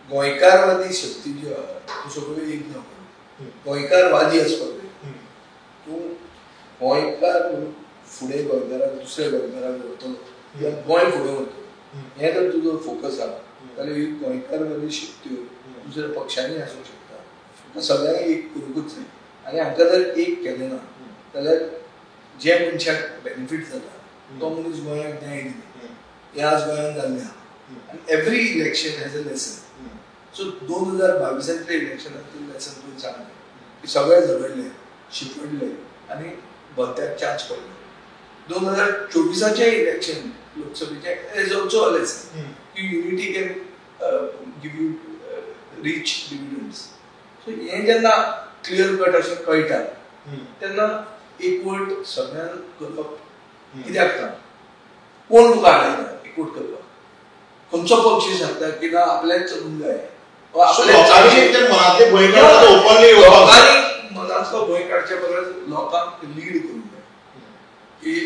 गोंयकारवादी शक्ती जी आहा त्यो सगळ्यो एक जावपाक, गोंयकारवादी आसपाक जाय. तूं गोंयकार फुडें गोंयकाराक दुसऱ्या गोंयकाराक व्हरतलो किंवा गोंय फुडें व्हरतलो हें जर तुजो फोकस आहा जाल्यार ही गोंयकारवादी शक्त्यो दुसऱ्या पक्षांनी आसूंक शकता. तुका सगळ्यांक एक करूंकूच जाय आनी हांकां जर एक केलें ना जाल्यार जे मनशाक बेनिफीट जाता तो मनीस गोंयाक न्याय दिना. हें आज गोंयांत जाल्लें आहा आनी every election has a lesson. So 2022 इलेक्शनांतलें lesson तुवें सांगलें की सगळे झगडले, शिपडले आनी भलत्याक चान्स पडलो. 2024 election लोकसभेचें is also a lesson की unity can give you rich dividends. So हें जेन्ना क्लियर कट अशें कळटा तेन्ना एकवट सगळ्यांक करपाक कित्याक ना? कोण तुका आडायता एकवट करपाक? खंयचो पक्ष सांगता की ना आपल्याक चलूंक जाय, लोकांनी मनांतलो भंय काडचे बगर लोकांक लीड करूंक जाय.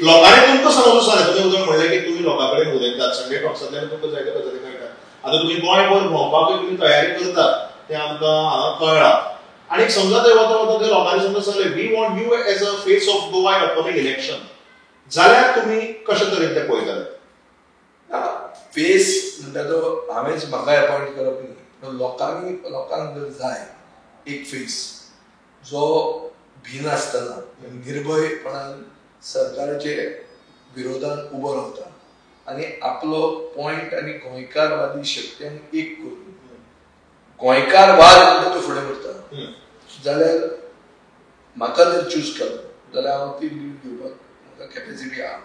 लोकांनी तुमकां समजूं सांगलें, तुमी उदक म्हणलें की तुमी लोकां कडेन उलयतात, संडे टॉक्सांतल्यान तुमकां जायत्यो गजाली कळटात. आतां तुमी गोंयभर भोंवपाकूय तुमी तयारी करतात तें आमकां हांगा कळ्ळां. आनी समजा थंय वता वता थंय लोकांनी समजा सांगलें we want you as a face of Goa in upcoming election, जाल्यार तुमी कशे तरेन तें पळयतले? फेस म्हणटा तो हांवेंच म्हाका अपॉयंट करप न्ही, पूण लोकांनी, लोकांक जर जाय एक फेस जो भिनासतना निर्भयपणान सरकाराचे विरोधान उबो रावता आनी आपलो पॉयंट आनी गोंयकारवादी शक्त्यांक एक करून गोंयकारवाद म्हणटा तो फुडें व्हरता जाल्यार म्हाका जर चूज केलो जाल्यार हांव ती लीड घेवपाक म्हाका कॅपेसिटी आहा.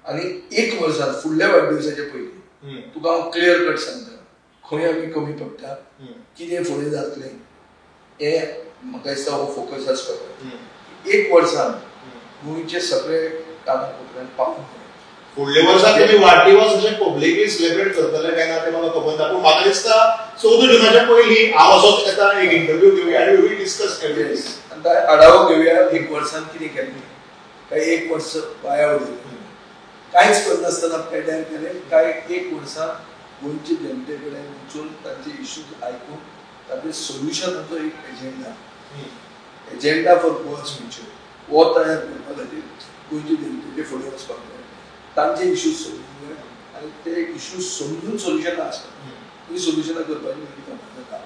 आनी एक वर्सान फुडल्या वाडदिवसाच्या पयलीं तुका हांव क्लियर कट सांगता खंय आमी कमी पडटा, कितें फुडें जातलें हें म्हाका दिसता हो फोकस आसपाक जाय. एक वर्सान गोंयचे सगळे काना कोपऱ्यान पावूंक जाय. फुडल्या वर्सा तुमी वाडदिवस अशें पब्लिकली सेलिब्रेट करतले काय ना तें म्हाका खबर ना, पूण म्हाका दिसता 14 जुनाच्या पयलीं हांव असोच येता, एक इंटरव्यू घेवया आनी we discuss everything. आनी आढावो घेवया एक वर्सान कितें केलें, काय एक वर्स वाया उडयलें, कांयच करनासतना पेड्यार केलें, काय एक वर्सा गोंयचे जनते कडेन वचून तांचे इश्यूज आयकून ताचे सोल्युशनाचो एक agenda, agenda for Goa's future हो तयार करपा खातीर गोंयचे जनतेचे फुडें वचपाक जाय, तांचे इश्यूज समजूंक जाय आनी ते इश्यूज समजून सोल्युशनां आसतात, ती सोल्युशनां करपाची मागीर कामां जाता.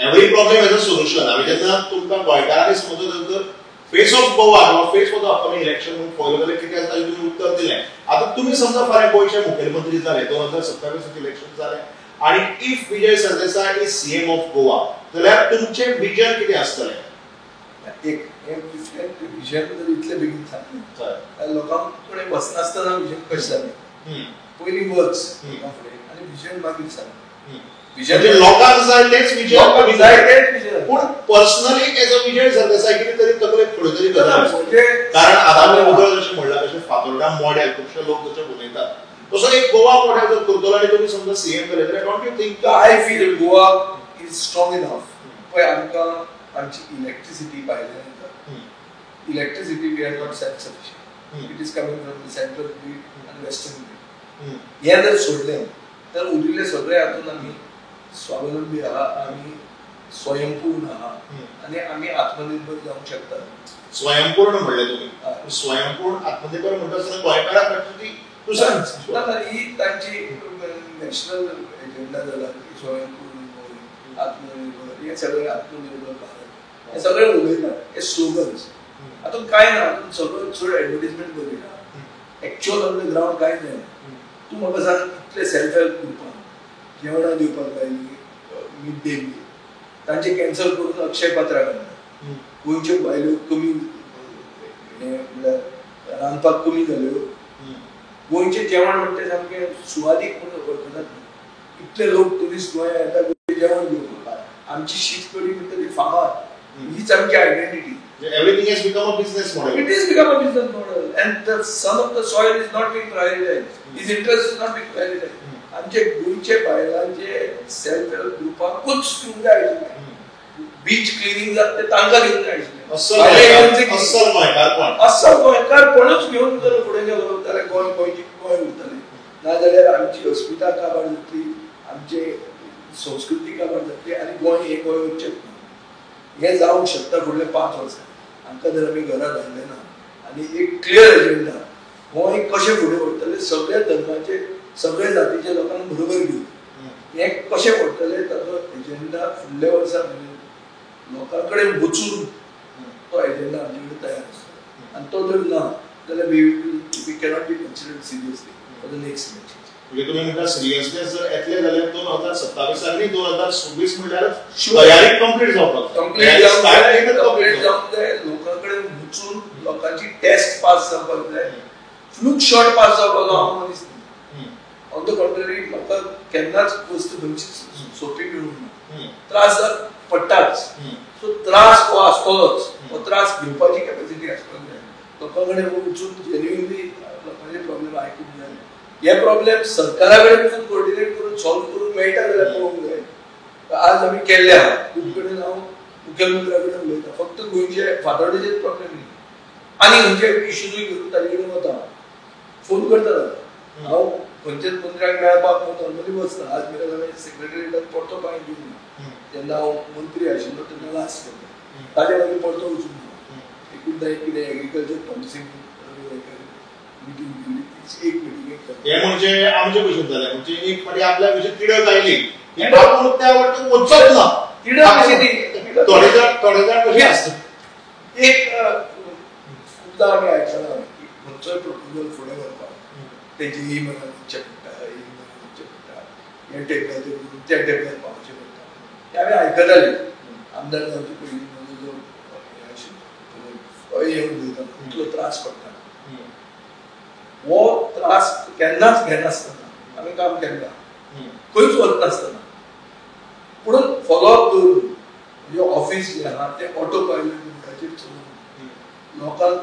Every problem has a solution. आमी जेन्ना तुमकां गोंयकारांनी समजत तर फेस ऑफ गोवा किंवा face of the upcoming election म्हणून पळयलो जाल्यार कितें आसा ताजें तुमी उत्तर दिलें. आतां तुमी समजा फाल्यां गोंयचे मुखेलमंत्री जाले, 2027 इलेक्शन जालें आनी if Vijay Sardesai is CM of Goa जाल्यार तुमचें विजन कितें आसतलें? एक डिफरंट विजन जर इतले बेगीन सांगलें जाल्यार लोकां कडेन वचनासतना विजन कशें जालें, पयलीं वच लोकां फुडें आनी विजन मागीर सांग. म्हणजे लोकांक जाय तेच विजन, जाय तेच विजन, पूण personally as a Vijay Sardesai कितें तरी तकलेक थोड्यो तरी गजाली, कारण आतां आमी उदळ जशें म्हणलां तशें फातोर्डा मॉडेल खुबशे लोक जशे उलयतात तसो एक गोवा मॉडेल जर करतलो आनी तुमी समजा सीएम जाले जाल्यार don't you think? I feel Goa is strong enough. पळय आमकां आमची इलेक्ट्रिसिटी भायल्यान येता, electricity we are not self sufficient, it is coming from the central grid आनी वेस्टर्न ग्रीड. हें जर सोडलें तर उरिल्ले सगळे हातून आमी स्वावलंबी आहा, आमी स्वयंपूर्ण आहा आनी आमी आत्मनिर्भर जावंक शकतात. स्वयंपूर्ण म्हणलें तुमी, स्वयंपूर्ण आत्मनिर्भर म्हणटा आसतना गोंयकारां ती दुसऱ्या ना, ही तांची नॅशनल एजेंडा जाला की स्वयंपूर्ण गोंय, आत्मनिर्भर, हे सगळे आत्मनिर्भर भारत हे सगळे उलयतात, हे स्लोगन्स. हातूंत कांय ना, हातूंत सगळं चड एडवर्टीजमेंट बरयता, एक्च्युअल ऑन the ground कांय जायना. तूं म्हाका सांग, इतले सेल्फ हेल्प ग्रुपान जेवणां दिवपाक लायली, मिड डे मील तांचे कॅन्सल करून अक्षय पात्रा घातला, गोंयच्यो बायल्यो कमी हें म्हणल्यार रांदपाक कमी जाल्यो, गोंयचें जेवण म्हणटा तें सामकें सुवादीक म्हणून वळखतात. इतले लोक ट्युरिस्ट गोंया येता गोंयचें जेवण घेवपाक, आमची शीत कडी म्हणटा ती फामाद, हीच आमची identity. Everything has become a business model. It is become a business model and the son of the soil is not being prioritised, his interest is not being prioritised. आमचे गोंयचे बायलांचे सेल्फ हेल्प ग्रुपाकूच दिवंक जाय आशिल्लें, बीच क्लिनींग जाता तें तांकां दिवंक जाय आशिल्लें. अस्सल गोंयकारपणूच घेवन जर फुडें गेलो जाल्यार गोंय गोंयची गोंय उरतलें, नाजाल्यार आमची अस्मिता काबार जातली, आमची संस्कृती काबार जातली आनी गोंय हें गोंय उरचें ना. हें जावंक शकता फुडले 5 वर्सां आमकां जर आमी घरा धाडलें ना आनी एक क्लियर एजेंडा गोंय कशें फुडें व्हरतले, सगळ्या धर्माचे सगळे जातीच्या लोकांक बरोबर घेवन हें कशें व्हरतले ताचो एजेंडा फुडल्या वर्सा मेरेन लोकां कडेन वचून तो एजेंडा आमचे कडेन तयार आसता आनी तो जर ना जाल्यार we cannot be considered seriously for the next election. म्हणजे तुमी म्हणटा सिरियसनेस जर येतले जाल्यार 2027 आनी 2026 म्हणल्यार तयारी कंप्लीट जावपाक, कंप्लीट जावंक जाय, लोकां कडेन वचून लोकांची टेस्ट पास जावपाक जाय, फ्लूक शॉट पास जावपाक हांव मनीस न्ही. ऑन the contrary म्हाका केन्नाच वस्तू खंयची सोंपी मेळूंक ना, त्रास पडटाच, सो त्रास हो आसतलोच, हो त्रास घेवपाची कॅपॅसिटी आसपाक जाय. लोकां कडेन वचून जेन्युइनली लोकांचे प्रॉब्लेम आयकूंक जाय, हे प्रॉब्लेम सरकारा कडेन वचून कोऑर्डिनेट करून सॉल्व करूंक मेळटा जाल्यार पळोवंक जाय. आज आमी केल्ले आहा, खूब कडेन हांव मुखेलमंत्र्या कडेन उलयता, फक्त गोंयचे फातोर्डेचेच प्रॉब्लेम न्ही, आनी खंयचे इश्यूजूय घेवन ताजे कडेन वता, फोन करता. हांव खंयच्याच मंत्र्याक मेळपाक हांव नॉर्मली वचना. आज मेरेन हांवें सेक्रेटरीटान परतो पांय दिवंक ना, जेन्ना हांव मंत्री आशिल्लो तेन्ना लास्ट केल्लें, ताजे मागीर परतो वचूंक ना. एकूणदा एक कितें एग्रीकल्चर पॉलिसी मिटींग केली, एक मिटींगेक हें म्हणजे आमचे भशेन जालें, म्हणजे एक फावटी आपल्या भशेन तिडक आयली की आपूण त्या वाटेन वचप ना, तिडक कशी ती थोडे जाण कशें आसता. एक खूबदां आमी आयकलां की खंयचोय प्रपोजल फुडें व्हरपाक तेजी ही मनान वचचें पडटा, ही मनान वचचें पडटा, हे टेबलाचेर वचून त्या टेबलार पावचें पडटा, तें आमी आयकतालीं. आमदार जावचे पयलीं म्हजो जो हें आशिल्लो तो येवन उलयतालो, इतलो त्रास पडटा, हो त्रास केन्नाच घेनासतना आमी काम केल्लें, खंयच वचनासतना, पूण फॉलोअप दवरून म्हणजे ऑफिस ऑफिस जें आहा तें ऑटो पायलट मोडाचेर चलोवन लोकांक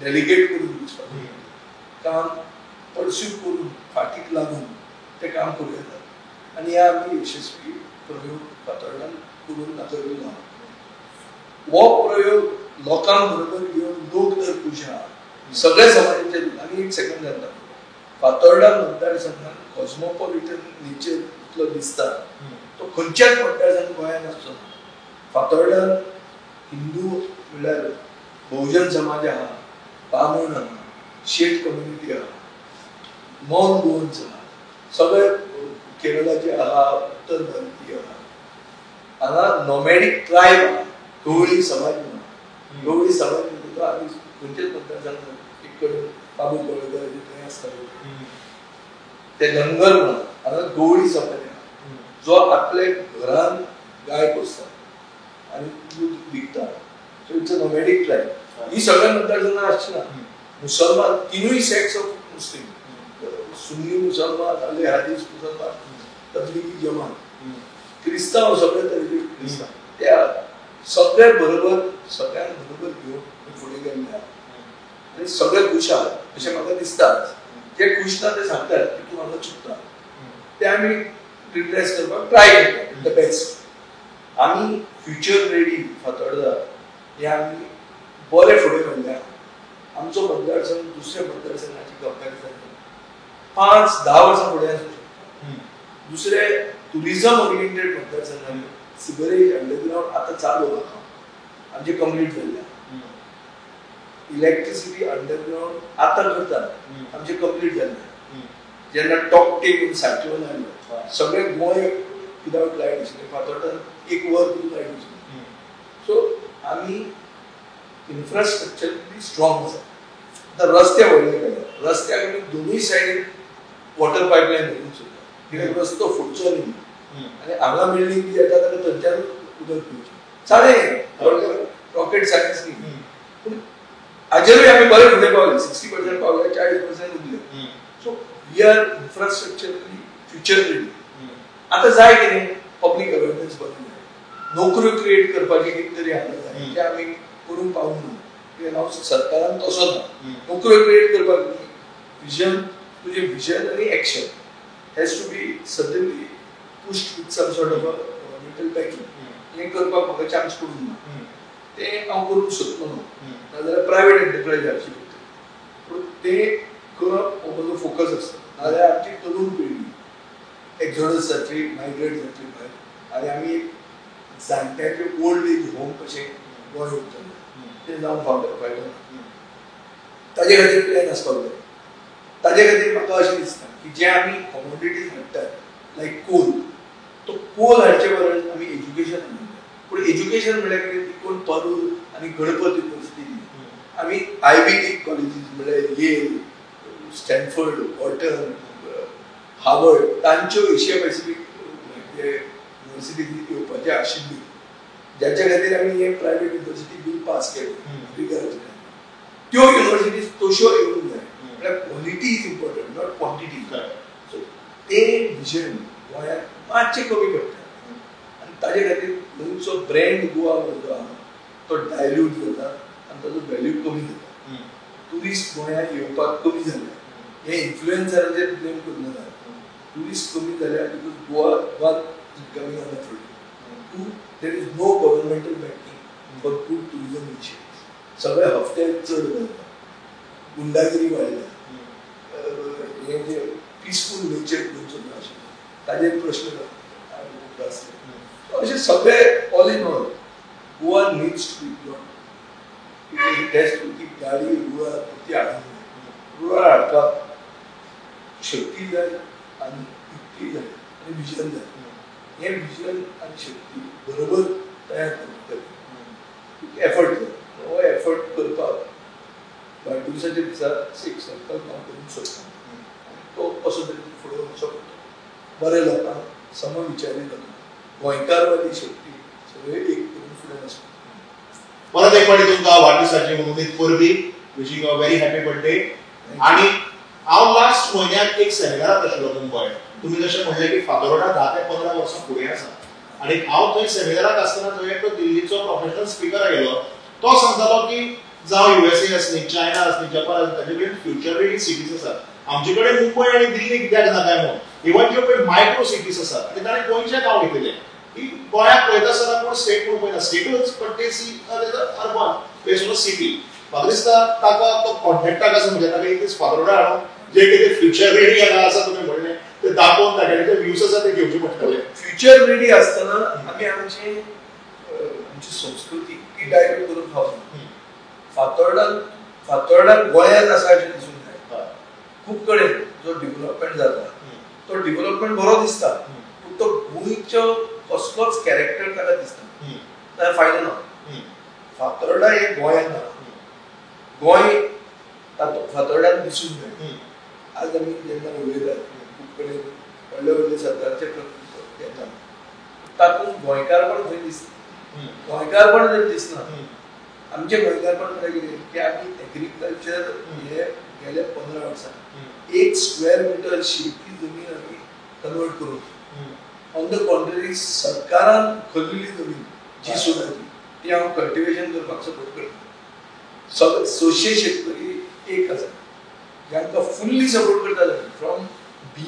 डेलिगेट करून वचपाक, काम परस्यू करून फाटीक लागून तें काम करूं येता. आनी ह्या आमी यशस्वी प्रयोग फातोर्डान करून दाखयलेलो आहा. हो प्रयोग लोकांक बरोबर घेवन लोक जर खूश आहा सगळ्या समाजाचे. आनी एक सेकंड जाता, फातोर्डा मतदारसंघान कॉस्मोपॉलिटन नेचर इतलो दिसता तो खंयच्याच मतदारसंघ गोंयांत आसचो ना. फातोर्डान हिंदू म्हणल्यार बहुजन समाज आहा, बामण आहा, शेट कम्युनिटी आहा, नॉन गोवन्स आहा, सगळे केरळाचे आहा, उत्तर भारतीय आहा, हांगा नॉमॅडीक ट्रायब आहा, गवळी समाज म्हणा. गवळी समाज म्हणटा आनी खंयचेच मतदारसंघात एक कडेन बाबू गवळकर थंय आसताले ते धनगर म्हणा. हांगा गवळी समाज आहा जो आपले घरान गाय पोसता आनी दूद विकता. So it's a nomadic tribe. ही सगळ्या मतदारसंघात आसची ना. मुसलमान तिनूय सेक्ट्स ऑफ मुस्लिम, सुन्नी मुसलमान, अहले हदीस मुसलमान, तबलीगी जमात, क्रिस्तांव, सगळे तरेचे क्रिस्तांव, त्या सगळे बरोबर सगळ्यांक बरोबर घेवन फुडें गेल्ले आहा आनी सगळे खूश आहात अशें म्हाका दिसता. जे खूश ना ते सांगतात की तूं हांगा चुकता, ते आमी रिड्रेस करपाक ट्राय करता the best. आमी फ्युचर रेडी फातोर्डा हे आमी बरे फुडें व्हरल्या. आमचो मतदारसंघ दुसऱ्या मतदारसंघाची कंपॅरिजन 5-10 वर्सां फुडें आसूं शकता. दुसरे टुरिजम ओरिएंटेड मतदारसंघांनी सिवरेज अंडरग्रावंड आतां चालू आहा, आमचे कंप्लीट जाल्ले. इलेक्ट्रिसिटी अंडरग्रावंड आतां करतात, आमचे कंप्लीट जाल्ले. जेन्ना टॉप टेन सायक्लोन आयलो सगळे गोंय विदावट लायट आशिल्लें, फातोर्डान एक वर लायट आशिल्ली. सो आमी इन्फ्रास्ट्रक्चरली स्ट्रॉंग आसा. आतां रस्ते व्हडले केले, रस्त्याक आमी दोनूय सायडीन वॉटर पायपलायन घालूंक सोदता, कित्याक रस्तो फुटचो न्ही आनी हांगा बिल्डींग जी येता ताका थंयच्यान उदक पिवचें. सादें रॉकेट सायन्स न्ही, पूण हाजेरूय आमी बरे फुडें पावले, 60% पावले, 40% उरले. So we are infrastructurally future ready. आतां जाय कितें पब्लीक अवेरनेस बरें जाय, नोकऱ्यो क्रिएट करपाचें कितें तरी हांगा जाय, तें आमी करूंक पावूंक ना. कित्याक हांव सरकारान तसो ना, नोकऱ्यो क्रिएट करपाक विजन, तुजें विजन आनी action has to be suddenly pushed with some sort of a governmental backing. हें करपाक म्हाका चान्स पडूंक ना, तें हांव करूंक सोदतलो ना. नाजाल्यार प्रायवेट एंटरप्रायज हाडची पडटली, पूण तें करप हो म्हजो फोकस आसता. नाजाल्यार आमची तरूण पिळगी एक्झोडस जातली, मायग्रेट जातली भायर, आनी आमी एक जाणट्यांचे ओल्ड एज होम कशें गोंय उरतलें, तें जावंक फायदो ना. ताजे खातीर प्लॅन आसपाक जाय. ताजे खातीर म्हाका अशें दिसता की जे आमी कॉमोडिटीज हाडटात लायक कोल, तो कोल हाडचे बरोबर आमी एज्युकेशन हाडूंक जाय. पूण एज्युकेशन म्हणल्यार कितें, ती कोण पारूल आनी गणपत युनिवर्सिटी न्ही. आमी आयव्ही लीग कॉलेजीस म्हणल्यार येल, स्टॅनफर्ड, वॉल्टन, हार्वर्ड तांच्यो एशिया पॅसिफीक युनिवर्सिटी येवपाची आशिल्ली, ज्याच्या खातीर आमी हें प्रायवेट युनिवर्सिटी बील पास केलें. त्यो युनिवर्सिटीज तश्यो येवंक जाय. म्हळ्यार quality is important, not quantity. So तें विजन गोंयांत मातशें कमी पडटा आनी ताजे खातीर गोंयचो ब्रँड गोवा जो आहा तो डायल्यूट जाता आनी ताजो व्हॅल्यू कमी जाता. ट्युरिस्ट गोंयांत येवपाक कमी जाले, हे इन्फ्लुएन्सरांचेर ब्लेम करूं नाका. ट्युरिस्ट कमी जाल्या because Goa one is becoming unaffordable, two there is no governmental backing for good tourism initiative. सगळे हफ्ते चड जाता, गुंडागिरी वाडल्या, हे जे पिसफूल नेचर गोंयचो ना आशिल्लो ताजेर प्रश्न उप्रासले. अशे सगळे all in all Goa needs to be brought. It has to ती गाडी रुळार ती हाडूंक जाय. रुळार हाडपाक शक्ती जाय आनी युक्ती जाय आनी विजन जाय. हें विजन आनी शक्ती बरोबर तयार करपाक जाय, एफर्ट जाय. हो एफर्ट करपाक वाडदिवसाच्या दिसा एक संकल्प हांव करूंक सोदता आनी तो कसो तरी फुडें वचो पडटलो. बरे लोकांक, समविचारी लोकांक, गोंयकारवादी शक्ती सगळे एक करून फुडें वचपाक. परत एक फावटी तुमकां वाडदिवसाची उमेद परबी, wishing a very happy birthday. आनी हांव लास्ट म्हयन्याक एक सेमिनाराक आशिल्लो मुंबय. तुमी जशें म्हणलें की फातोर्डा 10 ते 15 वर्सां फुडें आसा. आनी हांव थंय सेमिनाराक आसतना थंय एकटो दिल्लीचो प्रोफेशनल स्पिकर आयलो, तो सांगतालो की जावं USA आसली, चायना आसली, जपान आसली, ताचे कडेन फ्युचर रेडी सिटीज आसात. आमचे कडेन मुंबय आनी दिल्ली कित्याक ना काय म्हणून. इवन ज्यो पळय मायक्रो सिटीज आसात आनी ताणें गोंयचें नांव घेतिल्लें की गोंयाक पळयता आसतना कोण स्टेट म्हणून पळयना, स्टेटूच बट ते सी अर्बन बेस्ड ऑन सिटी. म्हाका दिसता ताका तो कॉन्टॅक्टाक आसा, म्हणजे ताका एक दीस फातोर्डा हाडून जे कितें फ्युचर रेडी हांगा आसा तुमी म्हणलें ते दाखोवन तागेले जे व्यूज आसा ते घेवचे पडटले. फ्युचर रेडी आसतना आमी आमची आमची संस्कृती ती डायल्यूट करून फावना. फातोर्डान गोंयांत आसा अशें दिसूंक जाय. खूब कडेन जो डिवलपमेंट जाता तो डिवलपमेंट बरो दिसता, पूण तो गोंयचो कसलोच कॅरेक्टर ताका दिसना, ताका फायदो ना. फातोर्डा हें गोंयांत ना, गोंय तातूंत फातोर्डान दिसूंक जाय. आज आमी जेन्ना उलयतात खूब कडेन व्हडले व्हडले सरकारचे प्रकल्प येतात, तातूंत गोंयकारपण खंय दिसना. गोंयकारपण जर दिसना, आमचें गोंयकारपण म्हळ्यार कितें की आमी एग्रीकल्चर हे गेले 15 वर्सां 1 स्क्वेअर मिटर शेती जमीन आमी कन्वर्ट करूंक. ऑन the contrary सरकारान उखल्लेली जमीन जी सुदाची ती हांव कल्टिवेशन करपाक सपोर्ट करता. सगळे 600 शेतकरी एक आसा जांकां फुल्ली सपोर्ट करता, from B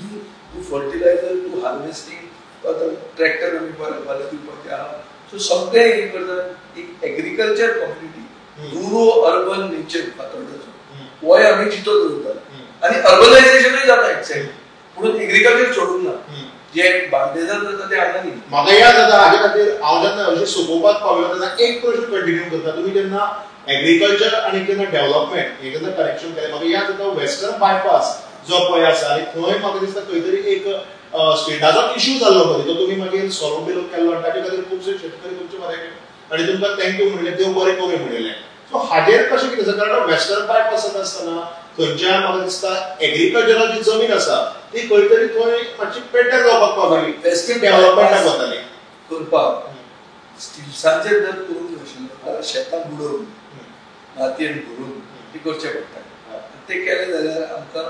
to fertilizer to harvesting, आतां ट्रॅक्टर आमी फाल्यां दिवपाचे आहा. सो सगळें हें करतात. एक agriculture community, ruro urban nature फातोर्डाचो होय आमी जितो दवरतात आनी अर्बनायझेशनूय जाता एक्झॅक्ट, पूण एग्रीकल्चर सोडूंक ना. जे बांदेजात जाता ते हांगा न्ही. म्हाका याद जाता हाजे खातीर हांव जेन्ना अशें सोंपोवपाक पावलो तेन्ना एक प्रश्न कंटिन्यू करता. तुमी जेन्ना एग्रीकल्चर आनी जेन्ना डेव्हलपमेंट हें जेन्ना कनेक्शन केलें, म्हाका याद जाता वेस्टर्न बायपास जो पळय आसा आनी थंय म्हाका दिसता खंय तरी एक स्टेटाचो इश्यू जाल्लो मदीं, तो तुमी मागीर सॉल्व बिलो केल्लो आनी ताचे खातीर खुबशे शेतकरी तुमचे मरे आनी तुमकां thank you म्हणलें, देव बरें करूं म्हणिल्लें. सो हाजेर कशें कितें आसा, कारण वेस्टर्न बायपास जाता आसतना खंयच्या म्हाका दिसता एग्रीकल्चराची जमीन आसा ती खंय तरी थंय मातशी पेड्ड्यार जावपाक पावली, वेस्टर्न डेव्हलपमेंटाक वताली करपाक. स्टिल्सांचेर जर करूंक नाशिल्लें जाल्यार शेतां बुडोवन मातयेन भरून ती करचें पडटा. तें केलें जाल्यार आमकां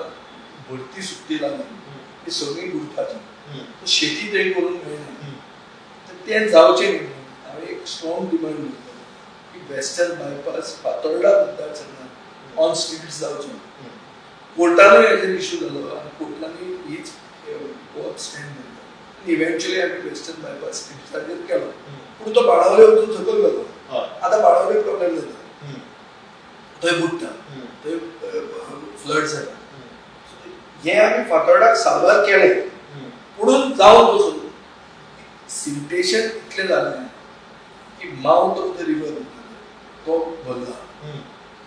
भरती सुकती लागून ती सगळी बुडपाची, शेती थंय करूंक मेळना. तर तें जावचें न्ही म्हणून हांवें एक स्ट्रॉंग डिमांड दवरलो की वेस्टर्न बायपास फातोर्डा मतदारसंघात ऑन स्टिल्स जावचें. कोर्टानूय हाजेर इश्यू जालो आनी कोर्टानूय हीच होच स्टँड घेतलो आनी इव्हेंच्युअली आमी वेस्टर्न बायपास स्टिल्साचेर केलो. पूण तो बाणावले वचून सकयल गेलो. आतां बाणावले प्रॉब्लेम जाता, थंय बुडटा, थंय फ्लड जाता. हें आमी फातोर्डाक साल्वार केलें, पुणून जावन वचून सिल्टेशन इतलें जालें की मावथ ऑफ the river तो भरला.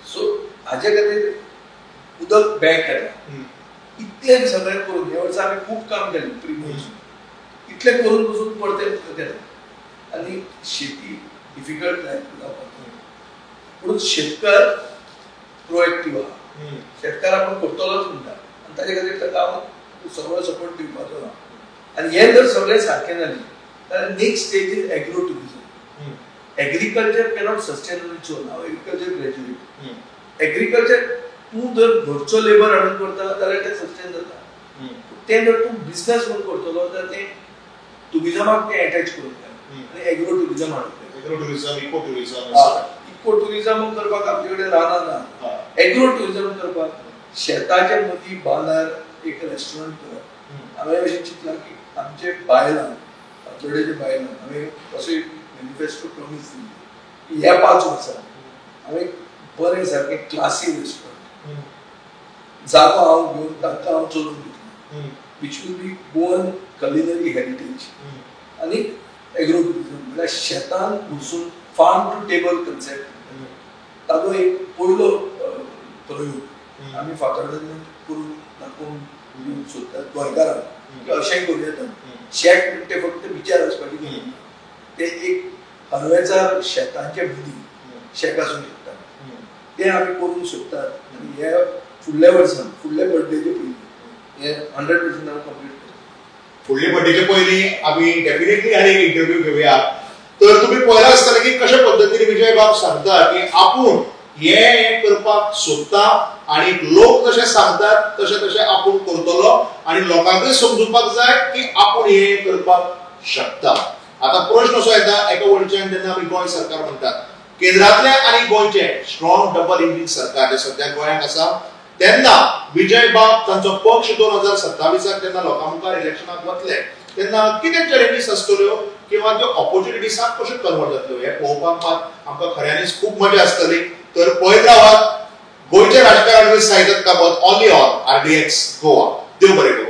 सो हाजे खातीर उदक बॅक येता. इतलें सगळें करून ह्या वर्सा आमी खूब काम केलें प्रिमोन्सून, इतलें करून पसून परतें उदक येता आनी शेती डिफिकल्ट जावपाक. पूण शेतकार प्रोएक्टीव आहा, शेतकार आपूण करतलोच म्हणटा आनी ताजे खातीर ताका हांव सगळो सपोर्ट दिवपाचो ना. आनी हें जर सगळें सारकें जालें जाल्यार next stage is agro tourism. Agriculture cannot sustain on its own. हांव एग्रीकल्चर ग्रॅज्युएट. एग्रीकल्चर तूं जर घरचो लेबर हाडून करता जाल्यार तें सस्टेन जाता, तें जर तूं बिजनस म्हणून करतलो जाल्यार तें टुरिजमाक तें एटॅच करूंक जाय आनी एग्रो टुरिजम हाडूंक जाय. Agro tourism, eco tourism, eco tourism करपाक आमचे कडेन रानां ना. एग्रो टुरिजम करपाक शेताच्या मदीं बांदार एक रेस्टॉरंट करप. हांवें अशें चिंतलां की आमचे बायलां, फातोर्डेच्या बायलां, हांवें असो एक मॅनिफेस्टो प्रॉमीस दिल्ली की ह्या 5 वर्सां हांवें बरें सारकें क्लासी रेस्टॉरंट जागो हांव घेवन तांकां हांव चलोवन दितलो, which will be Goan culinary heritage आनी एग्रो टुरिजम म्हळ्यार शेतान घुसून फार्म टू टेबल कन्सेप्ट, ताजो एक पयलो प्रयोग आमी फातोर्ड्यान करून दाखोवन दिवंक सोदतात गोंयकारांक की अशेंय करूं येता. शेत म्हणटा तें फक्त विचार वचपाची गरज ना, ते एक हरवेचार शेतांचे मदीं शेक आसूंक शकता, तें आमी करूंक सोदतात. आनी हे फुडल्या वर्सान फुडल्या बर्थडेचे पयलीं हे 100% हांव कंप्लीट करता. फुडल्या बर्थडेचे पयलीं आमी डेफिनेटली आनी एक इंटरव्यू घेवया. तर तुमी पळयला आसतलें की कशा पद्दतीन विजय बाब सांगता की आपूण हें करपाक सोदता आनी लोक जशे सांगतात तशें तशें आपूण करतलो आनी लोकांकूय समजुपाक जाय की आपूण हें करपाक शकता. आतां प्रश्न असो येता एका वटच्यान जेन्ना आमी गोंय सरकार म्हणटात, केंद्रांतलें आनी गोंयचें स्ट्रॉंग डबल इंजीन सरकार जें सद्या गोंयांत आसा, तेन्ना विजय बाब तांचो पक्ष 2027 जेन्ना लोकां मुखार इलेक्शनाक वतले तेन्ना कितें चॅलेंजीस आसतल्यो किंवा त्यो ऑपॉर्च्युनिटीसाक कश्यो कन्वर्ट जातल्यो हें पळोवपाक मात आमकां खऱ्यांनीच खूब मजा आसतली. तर पळयत रावात गोंयचें राजकारण with Saidatt Kamat only on RDX Goa. देव बरें करूं.